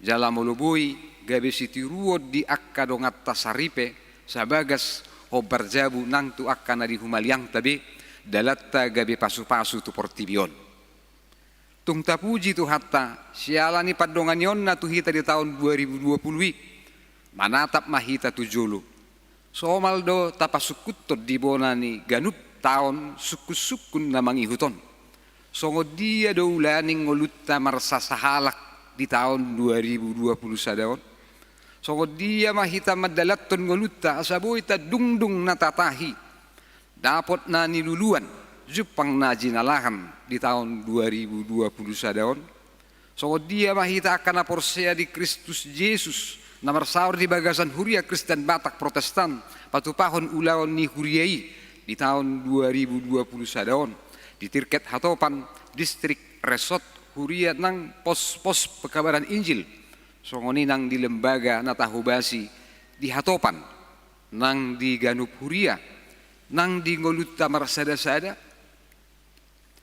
jala molo boi gabe sitiruon di angka donganta saripe, sabagas hombar jabu nang tu angka na di humaliangta be, dalanta gabe pasu-pasu tu portibi on. Tung tapuji Tuhanta siala ni pandonganionna tu hita di taon dua ribu dua puluh i. Manatap ma hita tu jolo. Somal do tapasungkunhon di bona ni ganup taon sungkun-sungkun na mangihut on. Songon dia do ulaning ngolunta marsasahalak di taon dua ribu dua puluh sada on? Songon dia ma hita mandalanhon ngolunta asa boi tadungdung na tatahi, dapot na niluluan, jumpang na jinalahan di taon dua ribu dua puluh sada on? Songon dia ma hita angka na porsea di Kristus Jesus na marsaor di bagasan Huria Kristen Batak Protestan patupahon ulaon ni huria i di taon dua ribu dua puluh sada on, di tingkat hatopan, distrik, resort, huria nang pos-pos pekabaran Injil, songon i nang di lembaga na tahobasi di hatopan, nang di ganup huria, nang di ngolunta marsada-sada?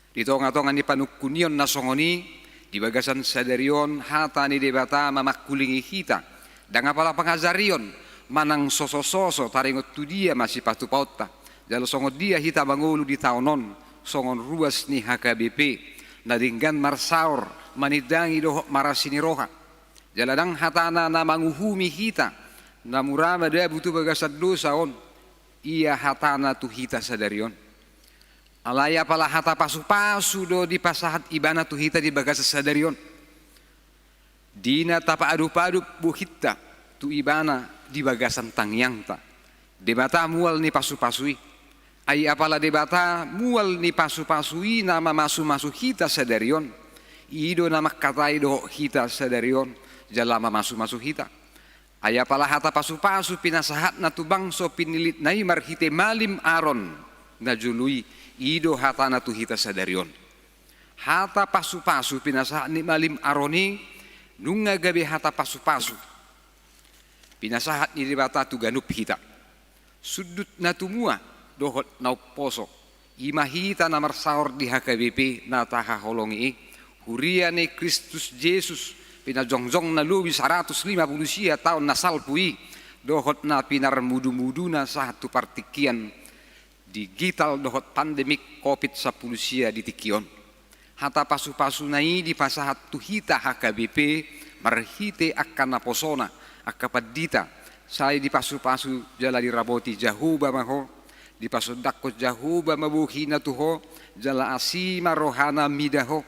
Di tonga-tonga ni panungkunion na songon i, di bagasan sadari on hata ni Debata mamangkulingi hita, ndang apala pangajarion manang soso-soso taringot tu dia ma sipatupaonta, jala songon dia hita mangolu di taon on songon ruas ni H K B P na denggan marsaor, manindangi dohot marasi ni roha. Jala ndang hatana na manguhumi hita, na mura madabu tu bagasan dosa on, ia hatana tu hita sadari on. Alai apala hata pasu-pasu do dipasahat ibana tu hita di bagasan sadari on. Di na tapaadup-adup bohinta tu ibana di bagasan tangiangta, Debata mual ni pasu-pasu i. Ai apala Debata mual ni pasu-pasu i na mamasu-masu hita sadari on, i do na mangkatai dohot hita sadari on jala mamasu-masu hita. Ai apala hata pasu-pasu pinasahatna tu bangso pinillitna i marhite malim Aron na jolo i, i do hatana tu hita sadari on. Hata pasu-pasu pinasahat ni malim Aron i nunga gabe hata pasu-pasu pinasahat ni Debata tu ganup hita. Sundut na tumua dohot na umposo, i ma hita na marsaor di H K B P na tahaholongi i, huria ni Kristus Jesus, pinajongjong na lobi saratus lima pulu sia taon na salpu i, dohot na pinarmudu-muduna sahat tu partingkian digital dohot pandemik Covid sampulu sia di tingki on. Hata pasu-pasuna i dipasahat tu hita H K B P marhite angka naposona, angka pandita, sai dipasu-pasu jala diramoti Jahowa ma ho, dipasondangkon Jahowa ma bohina tu ho, jala asi ma rohana mida ho,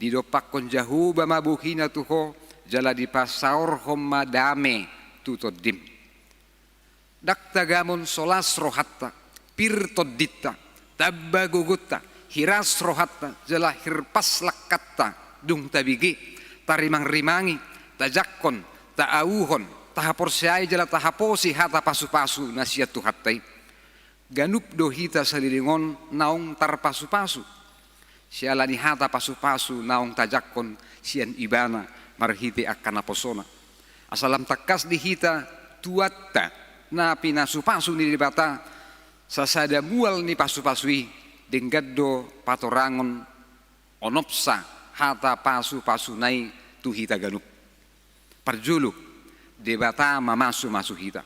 didompakkon Jahowa ma bohina tu ho, jala dipasaorhon ma dame tu tondim. Ndang tagamon so las rohanta, pir tondinta, tamba gogonta, hiras rohanta, jala hirpas langkanta, dung tabege, tarimang-rimangi, tajangkon, taauhon, tahaporseai jala tahaposi hata pasu-pasu na sian Tuhanta i. Ganup do hita saleleng on naung tarpasu-pasu siala ni hata pasu-pasu naung tajangkon sian Ibana marhite angka naposona. Asa lam tangkas di hita tuanta na pinasu-pasu ni Debata, sasada mual ni pasu-pasu i, denggan do patorangon onopsa hata pasu-pasuna i tu hita ganup. Parjolo, Debata mamasu-masu hita.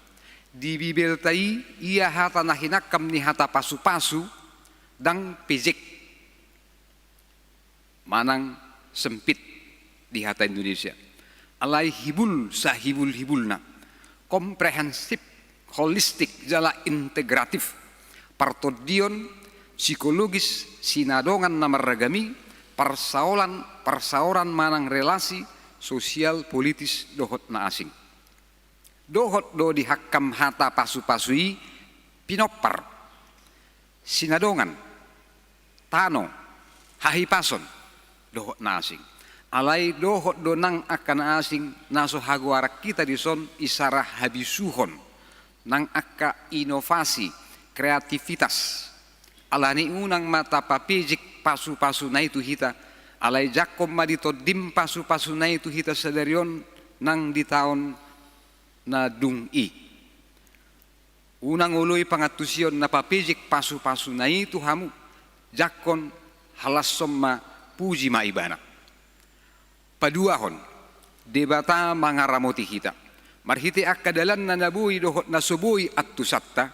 Di Bibelta i, ia hata na hinangkam ni hata pasu-pasu, ndang pejek manang sempit di hata Indonesia. Alai hibul sahibul-hibulna, komprehensif, holistik jala integratif, partondion psikologis sinadongan na marragam i, parsaolan, parsaoran manang relasi sosial politis dohot na asing. Dohot do dihangkam hata pasu-pasu i pinompar, sinadongan, tano, hahipason, dohot na asing. Alai dohot do nang angka na asing na so hagoaran hita dison isara habisuhon, nang angka inovasi, kreativitas. Alani unang ma tapapejek pasu-pasuna i tu hita, alai jangkon ma di tondim pasu-pasuna i tu hita sadari on nang di taon na dung i. Unang oloi pangantusion na papejek pasu-pasuna i tu hamu, jangkon, halashon ma, puji ma Ibana. Paduahon, Debata mangaramoti hita marhite angka dalanna na boi dohot na so boi antusanta,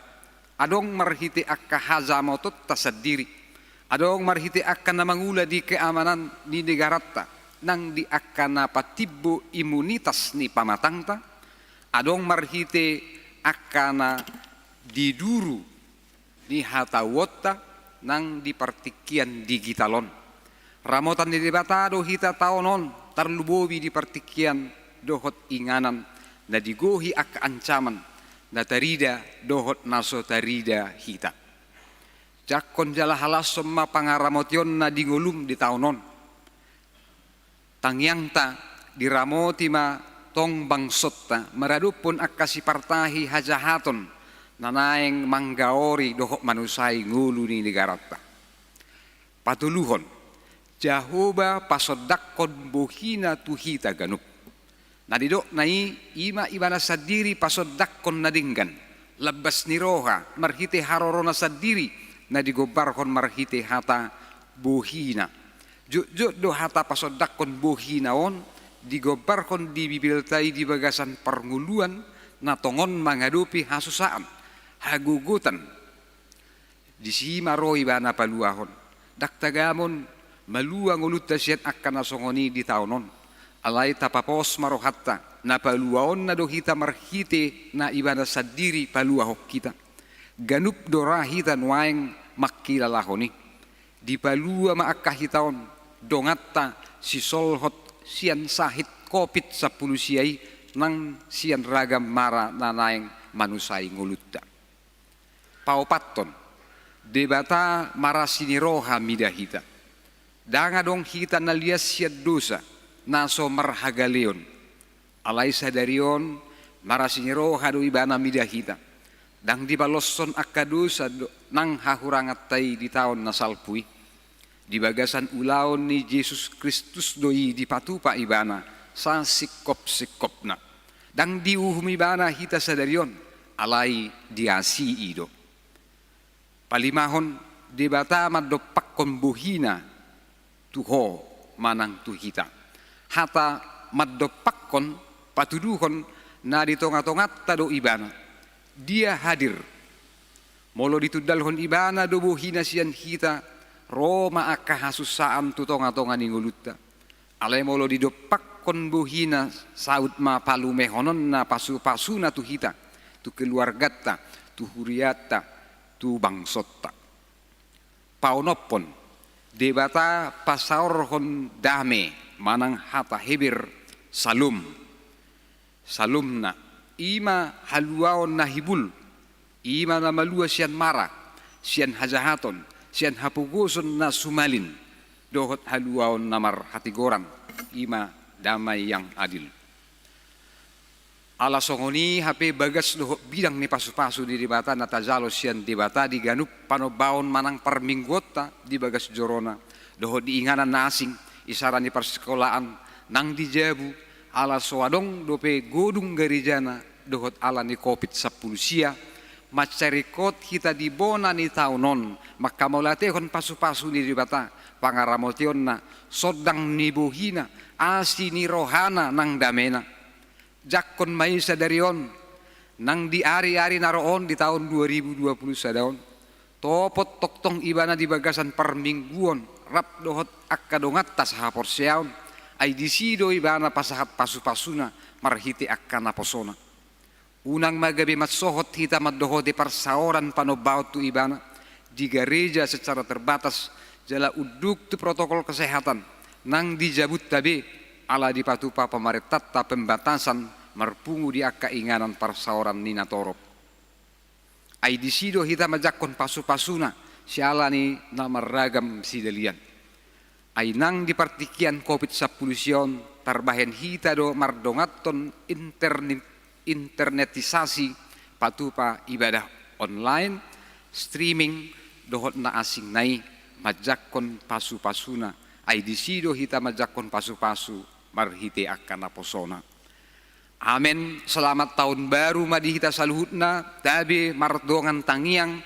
adong marhite angka hajamotonta sandiri, adong marhite angka na mangula di keamanan ni negaranta, nang di angka na patimbo imunitas ni pamatangta, adong marhite angka na di duru ni hatauonta nang di partingkian digital on. Ramotan ni Debata do hita taon on, tarlumobi di partingkian dohot inganan na digohi angka ancaman na tarida dohot na so tarida hita. Jangkon jala halashon ma pangaramotionna di ngolum di taon on. Tangiangta, diramoti ma tong bangsonta maradophon angka sipartahi hajahaton na naeng manggaori dohot manusai ngolu ni negaranta. Patoluhon, Jahowa pasondangkon bohina tu hita ganup. Na nidokna i, i ma Ibana sandiri pasondangkon na denggan, lambas ni roha, marhite harorona sandiri na digombarhon marhite hata bohina. Jotjot do hata pasondangkon bohina on digombarhon di Bibelta i di bagasan parngoluan na tongon mangadopi hasusaan, hagogotan. Disi ma ro Ibana paluahon. Ndang tagamon malua ngolunta sian angka na songon i di taon on. Alai tapapos ma rohanta, na paluaonna do hita marhite na Ibana sandiri paluahon hita. Ganup do ra hita nuaeng mangkilalahon i. Dipalua ma angka hita on, donganta, sisolhot sian sahit Covid sampulu sia i nang sian ragam mara na naeng manusai ngolunta. Paopathon, Debata marasi ni roha mida hita. Ndang adong hita na lias sian dosa, na so marhagaleon. Alai sadari on, marasi ni roha do Ibana mida hita. Ndang dibaloshon angka dosa do, nang hahuranganta i di taon na salpu i. Di bagasan ulaon ni Jesus Kristus do i dipatupa Ibana, sasingkop-singkopna. Ndang diuhum Ibana hita sadari on, alai diasii do. Palimahon, Debata mandompakkon bohina tu ho manang tu hita. Hata mandompakkon patuduhon na di tonga-tonganta do Ibana. Dia hadir. Molo ditundalhon Ibana do bohina sian hita, ro ma angka hasusahan tu tonga-tonga ni ngolunta. Alai molo didompakkon bohina, saut ma palumehononna pasu-pasuna tu hita, tu keluarganta, tu hurianta, tu bangsonta. Paonomhon, Debata pasaorhon dame manang hata Heber, Salom. Salomna, i ma haluaon na hibul, i ma na malua sian mara, sian hajahaton, sian hapogoson na sumalin, dohot haluaon na marhatigoran, i ma damai yang adil. Ala songon i hape bagas dohot bidang ni pasu-pasu ni Debata na tajalo sian Debata di ganup panombaon manang parmingguonta di bagas jorona, dohot di inganan na asing, isara ni parsikolaan, nang di jabu, ala so adong dope godung garejana, dohot ala ni Covid sampulu sia, mansai ringkot hita di bona ni taon on, mangkamauliatehon pasu-pasu ni Debata, pangaramotionna, sondang ni bohina, asi ni rohana nang damena. Jangkon ma i sadari on, nang di ari-ari na ro on di taon dua ribu dua puluh sada on, topot tongtong Ibana di bagasan parmingguon, rap dohot angka donganta sahaporseaon, ai disi do Ibana pasahat pasu-pasuna marhite angka naposona. Unang ma gabe mansohot hita mandohoti parsaoran panombaon tu Ibana, di gareja secara terbatas, jala unduk tu protokol kesehatan, nang di jabunta be, ala dipatupa pamarentanta pembatasan marpungu di angka inganan parsaoran ni natorop. Ai disi do hita manjangkon pasu-pasuna, siala ni na marragam sidalian. Ai nang di partingkian Covid sampulu sia on, tarbahen hita do mardonganhon interni-, internetisasi patupa ibadah online, streaming, dohot na asing na i, manjangkon pasu-pasuna, ai disi do hita manjangkon pasu-pasu marhite angka naposona. Amen. Selamat tahun baru ma di hita saluhutna, tabe mardongan tangiang,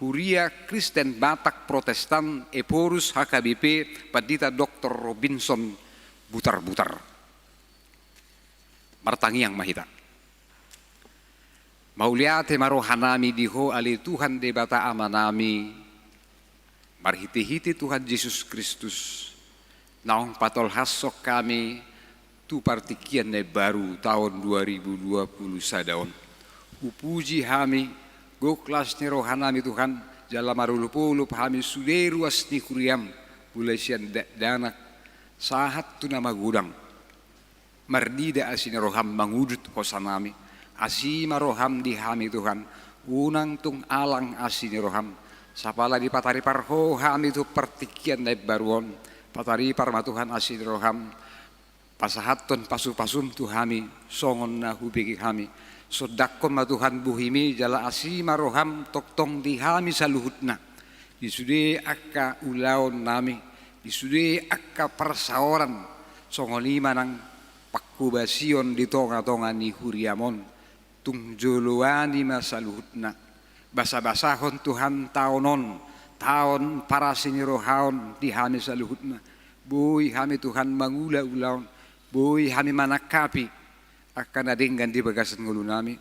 Huria Kristen Batak Protestan, Ephorus H K B P, Pandita Doktor Robinson Butarbutar. Martangiang ma hita. Mauliate ma rohanami di Ho ale Tuhan Debata Amanami, marhite-hite Tuhan Jesus Kristus, naung patolhashon hami tu partingkian na imbaru taon dua ribu dua puluh sada on. Hupuji hami, gok las ni rohanami Tuhan, jala marolop-olop hami sude ruas ni huriam, mulai sian dakdanak sahat tu na magodang. Marnida asi ni roham mangudut hosanami. Asi ma roham di hami Tuhan, unang tung alang asi ni roham. Sapala dipataripar Ho hami tu partingkian na imbaru on, pataripar ma Tuhan asi ni roham, pasahathon pasu-pasum tu hami, songon na hubege hami. Sondangkon ma Tuhan bohimi, jala asi ma roham tongtong di hami saluhutna. Di sude angka ulaonnami, di sude angka parsaoran, songon i ma nang panghobasion di tonga-tonga ni huriam on, tung joloani ma saluhutna. Basa-basahon Tuhan taon on, taon parasi ni roha on di hami saluhutna. Boi hami Tuhan mangula ulaon, boi hami manangkapi angka na denggan di bagasan ngolunami.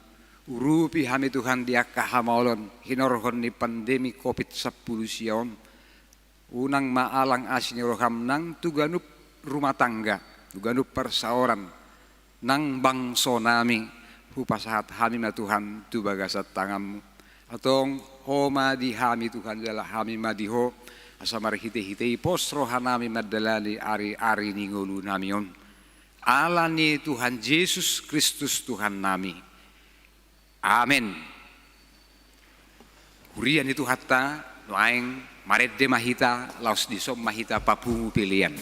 Urupi hami Tuhan di angka hamaolon, hinorhon ni pandemi Covid sampulu sia on. Unang ma alang asi ni roham nang tu ganup rumah tangga, tu ganup parsaoran, nang bangsonami, hupasahat hami ma Tuhan tu bagasan tanganmu. Antong Ho ma di hami Tuhan jala hami ma di Ho, asa marhite-hite i pos rohanami mandalani ari-ari ni ngolunami on. Ala ni Tuhan Jesus Kristus Tuhannami. Amen. Huria ni Tuhanta, nuaeng marende ma hita, laos dison ma hita papungu pelean.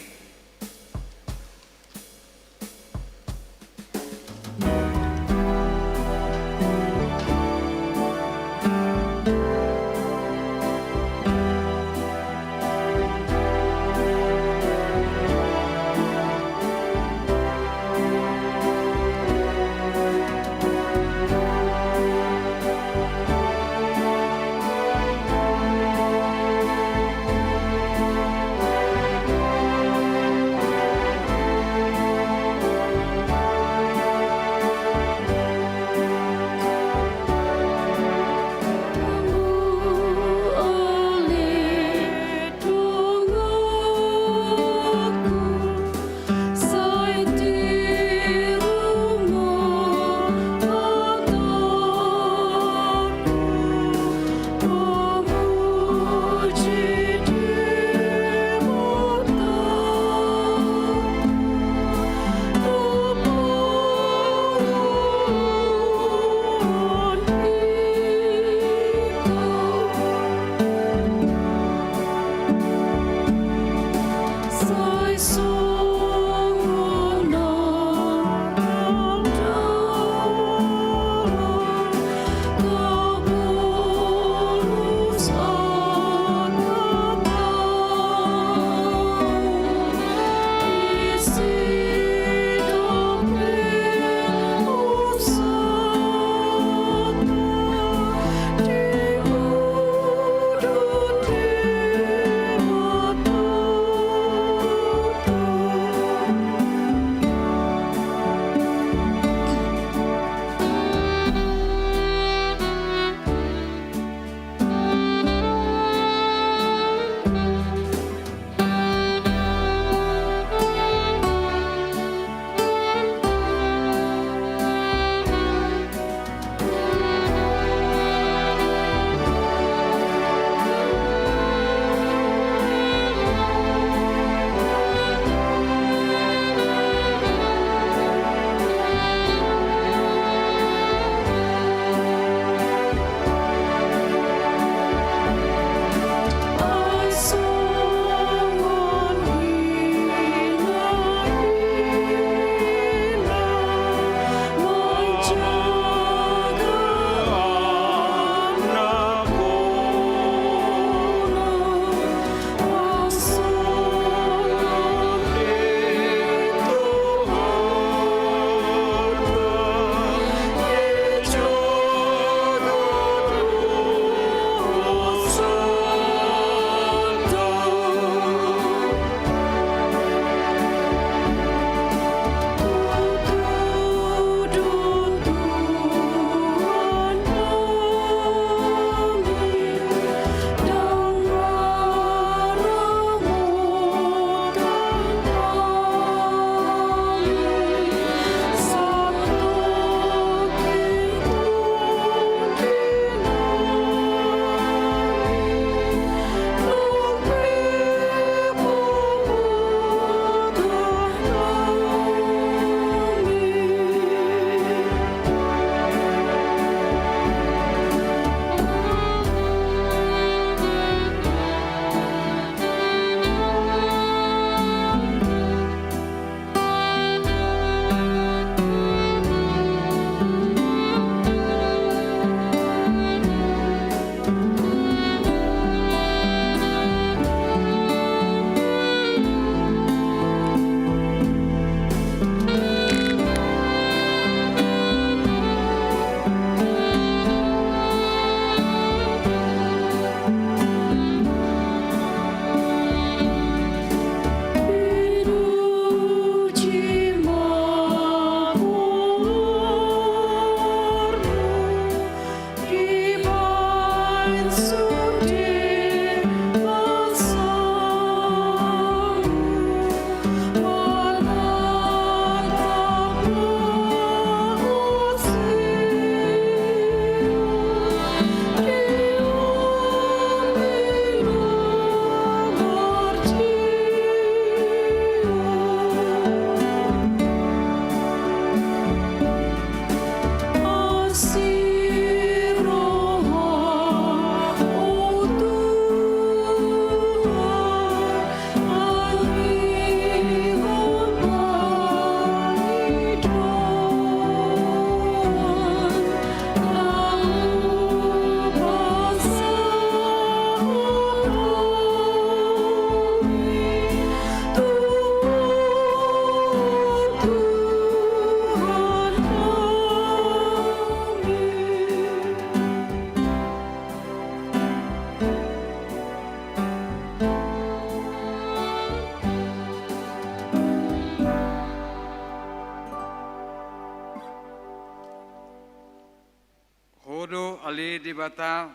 Debata,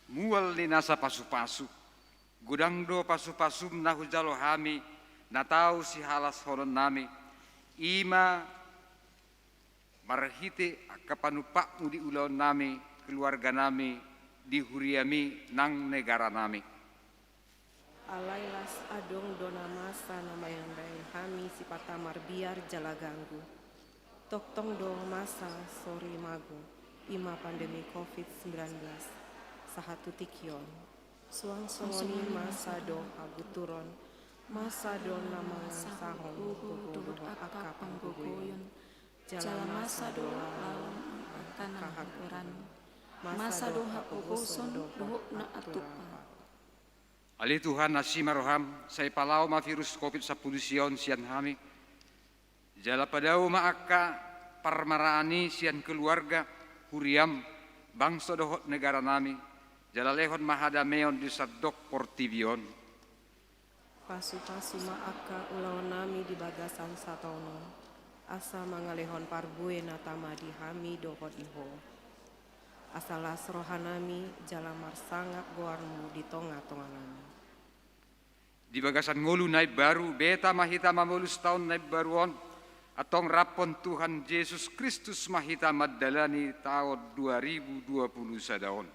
mual ni nasa pasupasu, godang do pasupasum na hujalo hami, na tau sihalashononnami, i ma marhite angka panumpakmu di ulaonnami, keluarganami, di huriami nang negaranami. Alai las adong do na masa na maendai hami sipata marbiar jala ganggu. Tongtong do masa sori mago, i ma pandemi covid sembilan belas, sahat tu tingki on. Suang songon i masa do habuturon, masa do na mangasahon gogo dohot angka panggogoion, jala masa do lalon angka na hagoran, masa do hapogoson dohot na antupa. Ale Tuhan, asi ma roham, sai palao ma virus covid sampulu sia on sian hami. Jala padao ma angka parmaraan i sian keluarga, huriam, bangso dohot negaranami, jala lehon ma hadameon di sandok portibi on. Pasupasu ma angka ulaonnami di bagasan sataon on, asa mangalehon parbue na tama di hami dohot di Ho. Asa las rohanami jala marsangap goarmu di tongatonganami. Di bagasan ngolu na imbaru, beta ma hita mamolus taon na imbaru on, antong raphon Tuhan Jesus Kristus ma hita mandalani taon dua ribu dua puluh sada on.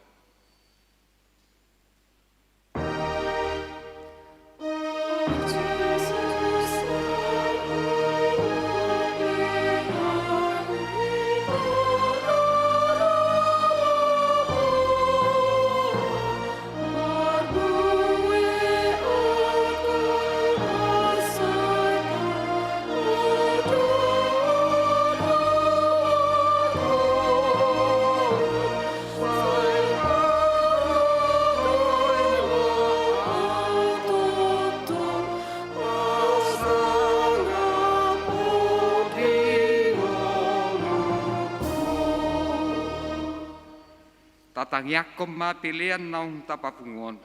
Tatangiangkon ma pelean naung tapapungu on.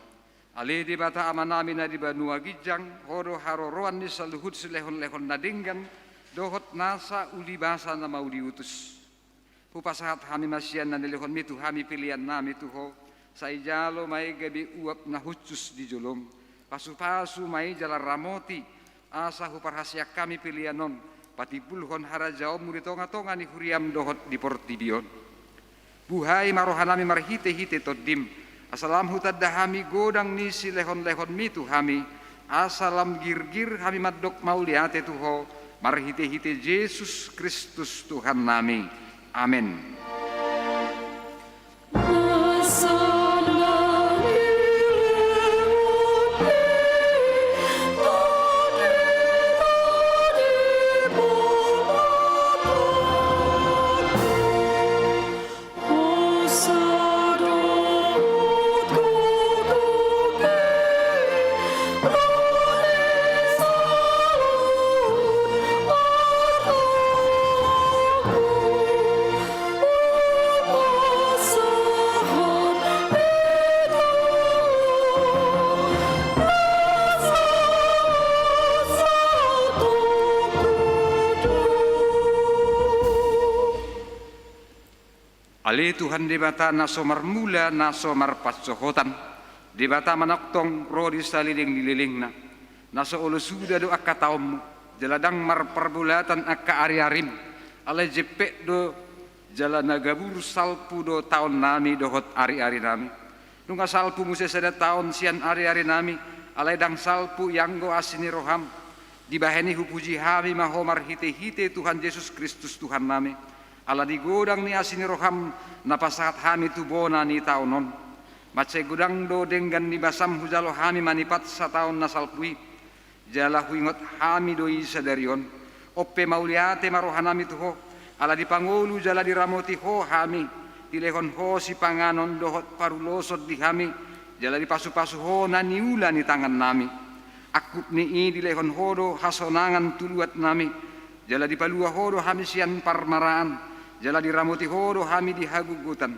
Ale Debata Amanami na di banua ginjang, Ho do haroroan ni saluhut silehonlehon na denggan dohot nasa ulibasa na mauliutus. Hupasahat hami ma sian na nilehonmi tu hami peleannami tu Ho, sai jalo ma i gabe uap na hushus di jolom. Pasupasu ma i jala ramoti, asa huparhaseang hami pelean on patimbulhon harajaonmu di tongatonga ni huriam dohot di portibi on. Buhai ma rohanami marhitehite Tondim, asa lam hutanda hami godang ni silehonlehonmi tu hami, asa lam girgir hami mandok mauliate tu Ho, marhitehite Jesus Kristus Tuhannami. Amen. Ale Tuhan Debata na so marmula, na so marpansohotan, Debata manongtong ro di saleleng ni lelengna, na so olo suda do angka taonmu, jala ndang marparbolatan angka ariarim, alai jempek do jala na gabur salpu do taonnami dohot ariarinami. Nunga salpu muse sada taon sian ariarinami, alai ndang salpu ianggo asi ni roham. Dibahen i hupuji hami ma Ho marhitehite Tuhan Jesus Kristus Tuhannami. Ala di godang ni asi ni roham na pasahat hami tu bona ni taon on. Mansai godang do denggan ni basam hujalo hami manipat sataon na salpu i. Jala huingot hami do i sadari on. On pe mauliate ma rohanami tu Ho, ala dipangolu jala diramoti Ho hami, dilehon Ho sipanganon dohot paruloson di hami, jala dipasupasu Ho na niula ni tangannami. Angkup ni i dilehon Ho do hasonangan tu luatnami, jala dipalua Ho do hami sian parmaraan, jala diramoti Ho do hami di hagogotan.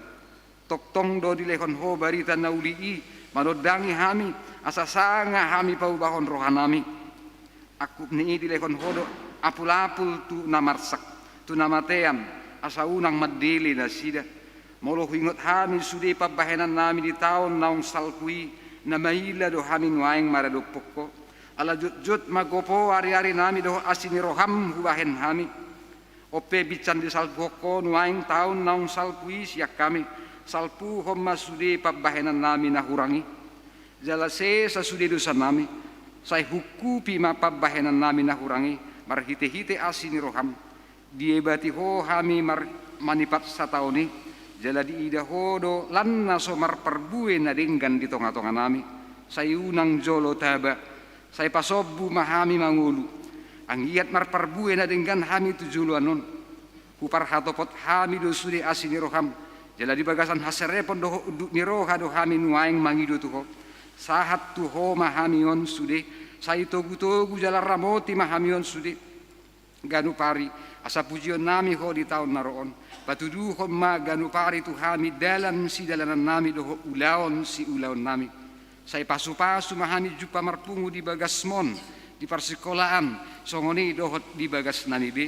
Tongtong do dilehon Ho barita na uli i manondangi hami, asa sanga hami paubahon rohanami. Angkup ni i dilehon Ho do apulapul tu na marsak, tu na matean, asa unang mandele nasida. Molo huingot hami sude pambahenannami di taon naung salpu i, na maila do hami nuaeng maradophon Ho. Ala jotjot ma gopo ariarinami dohot asi ni roham hubahen hami. On pe binsan disalpuhon Ho nuaeng taon naung salpu i sian hami, salpuhon ma sude pambahenannami na hurang i. Jala sesa sude dosanami, sai hungkupi ma pambahenannami na hurang i, marhitehite asi ni roham. Diebati Ho hami mar-, manipat sataon i, jala diida Ho do lan na so marparbue na denggan di tongatonganami. Sai unang jolo taba, sai pasombu ma hami mangolu. Anggiat marparbue na denggan hami tu joloan on. Huparhatopot hami do sude asi ni roham, jala di bagasan haserepon dohot unduk ni roha do hami nuaeng mangido tu Ho. Sahat tu Ho ma hami on sude, sai togutogu jala ramoti ma hami on sude. Ganup ari, asa pujionnami Ho di taon na ro on. Patuduhon ma ganup ari tu hami dalan sidalanannami dohot ulaon siulaonnami. Sai pasupasu ma hami jumpa marpungu di bagasmon, di parsikolaan, songon i dohot di bagasnami be.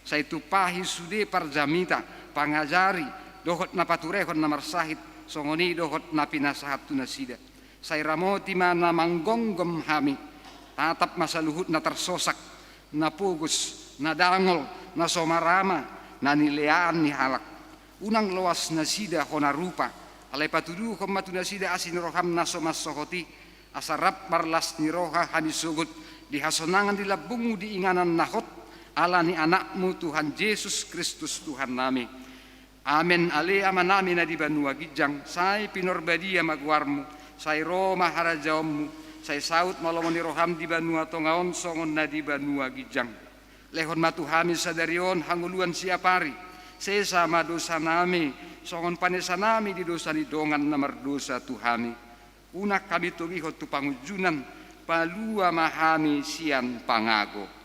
Sai tumpahi sude parjamita, pangajari, dohot na paturehon na marsahit, songon i dohot na pinasahat tu nasida. Sai ramoti ma na manggonggom hami, tatap ma saluhut na tarsosak, na pogos, na dangol, na so marama, na nilean ni halak. Unang loas nasida hona rupa, alai patuduhon ma tu nasida asi ni roham na so mansohot i, asa rap marlas ni roha hami sogot di hasonangan di lambungmu di inganan na hot, ala ni Anakmu Tuhan Jesus Kristus Tuhannami. Amen. Ale Amanami na di banua ginjang, sai pinarbadia ma goarmu, sai ro ma harajaonmu, sai saut ma lomo ni roham di banua tonga on songon na di banua ginjang. Lehon ma tu hami sadari on hangoluan siapari, sesa ma dosanami, songon panesanami di dosa ni dongan na mardosa tu hami. Unang hami togihon tu pangunjunan, palua ma hami sian pangago.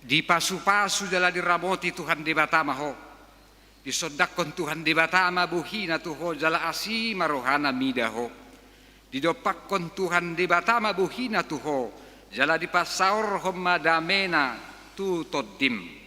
Dipasupasu jala diramoti Tuhan Debata ma ho. Disondangkon Tuhan Debata ma bohina tu ho jala asi ma rohana mida ho. Didompakkon Tuhan Debata ma bohina tu ho jala dipasaorhon ma damena tu tondim.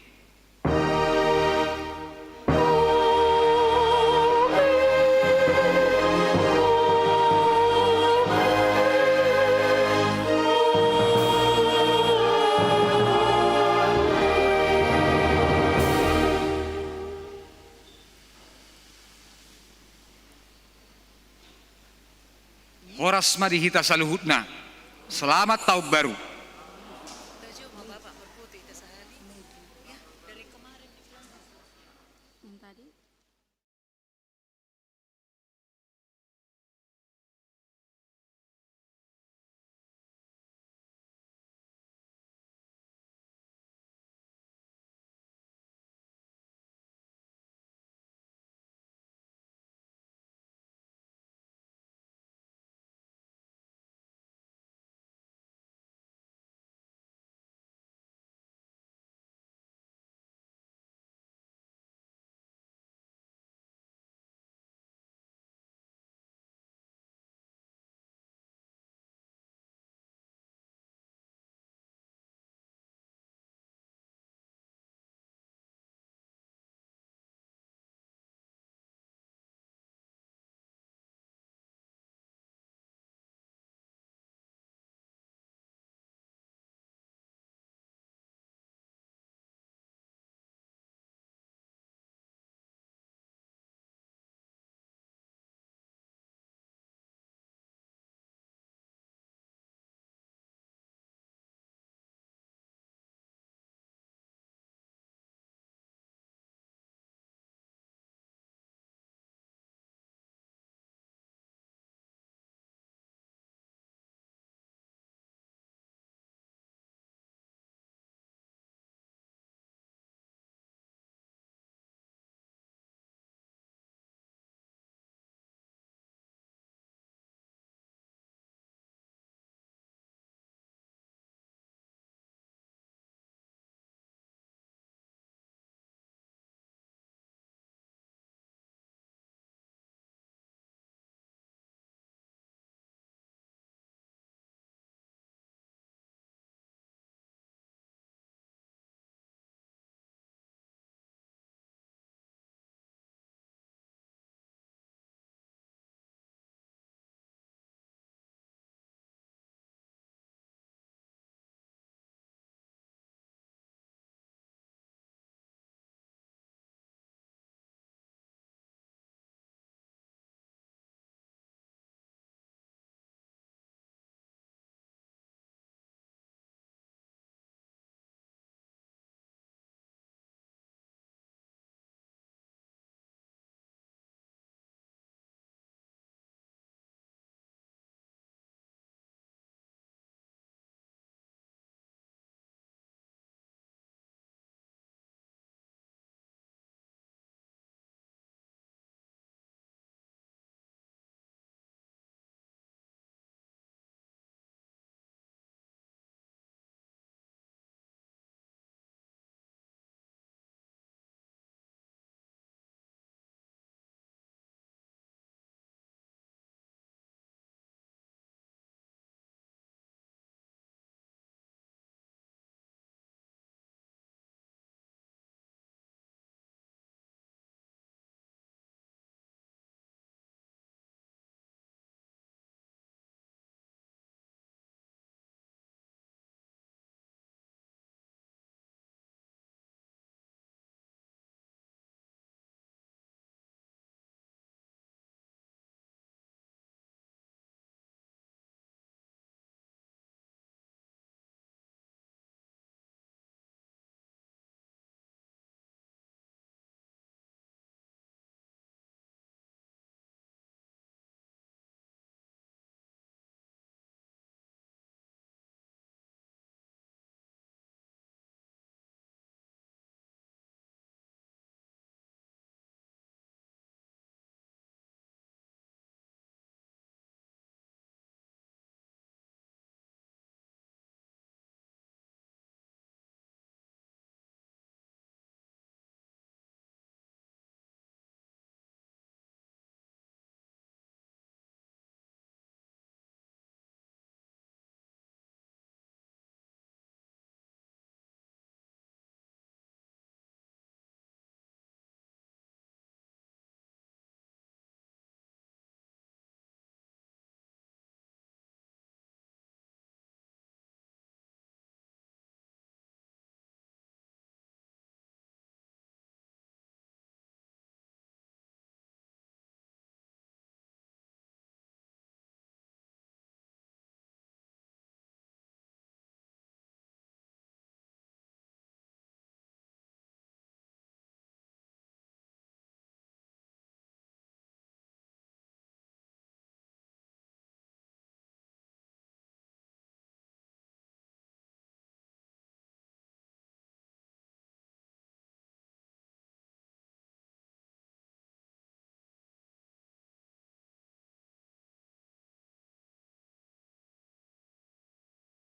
Horas ma di hita saluhutna. Selamat Tahun Baru.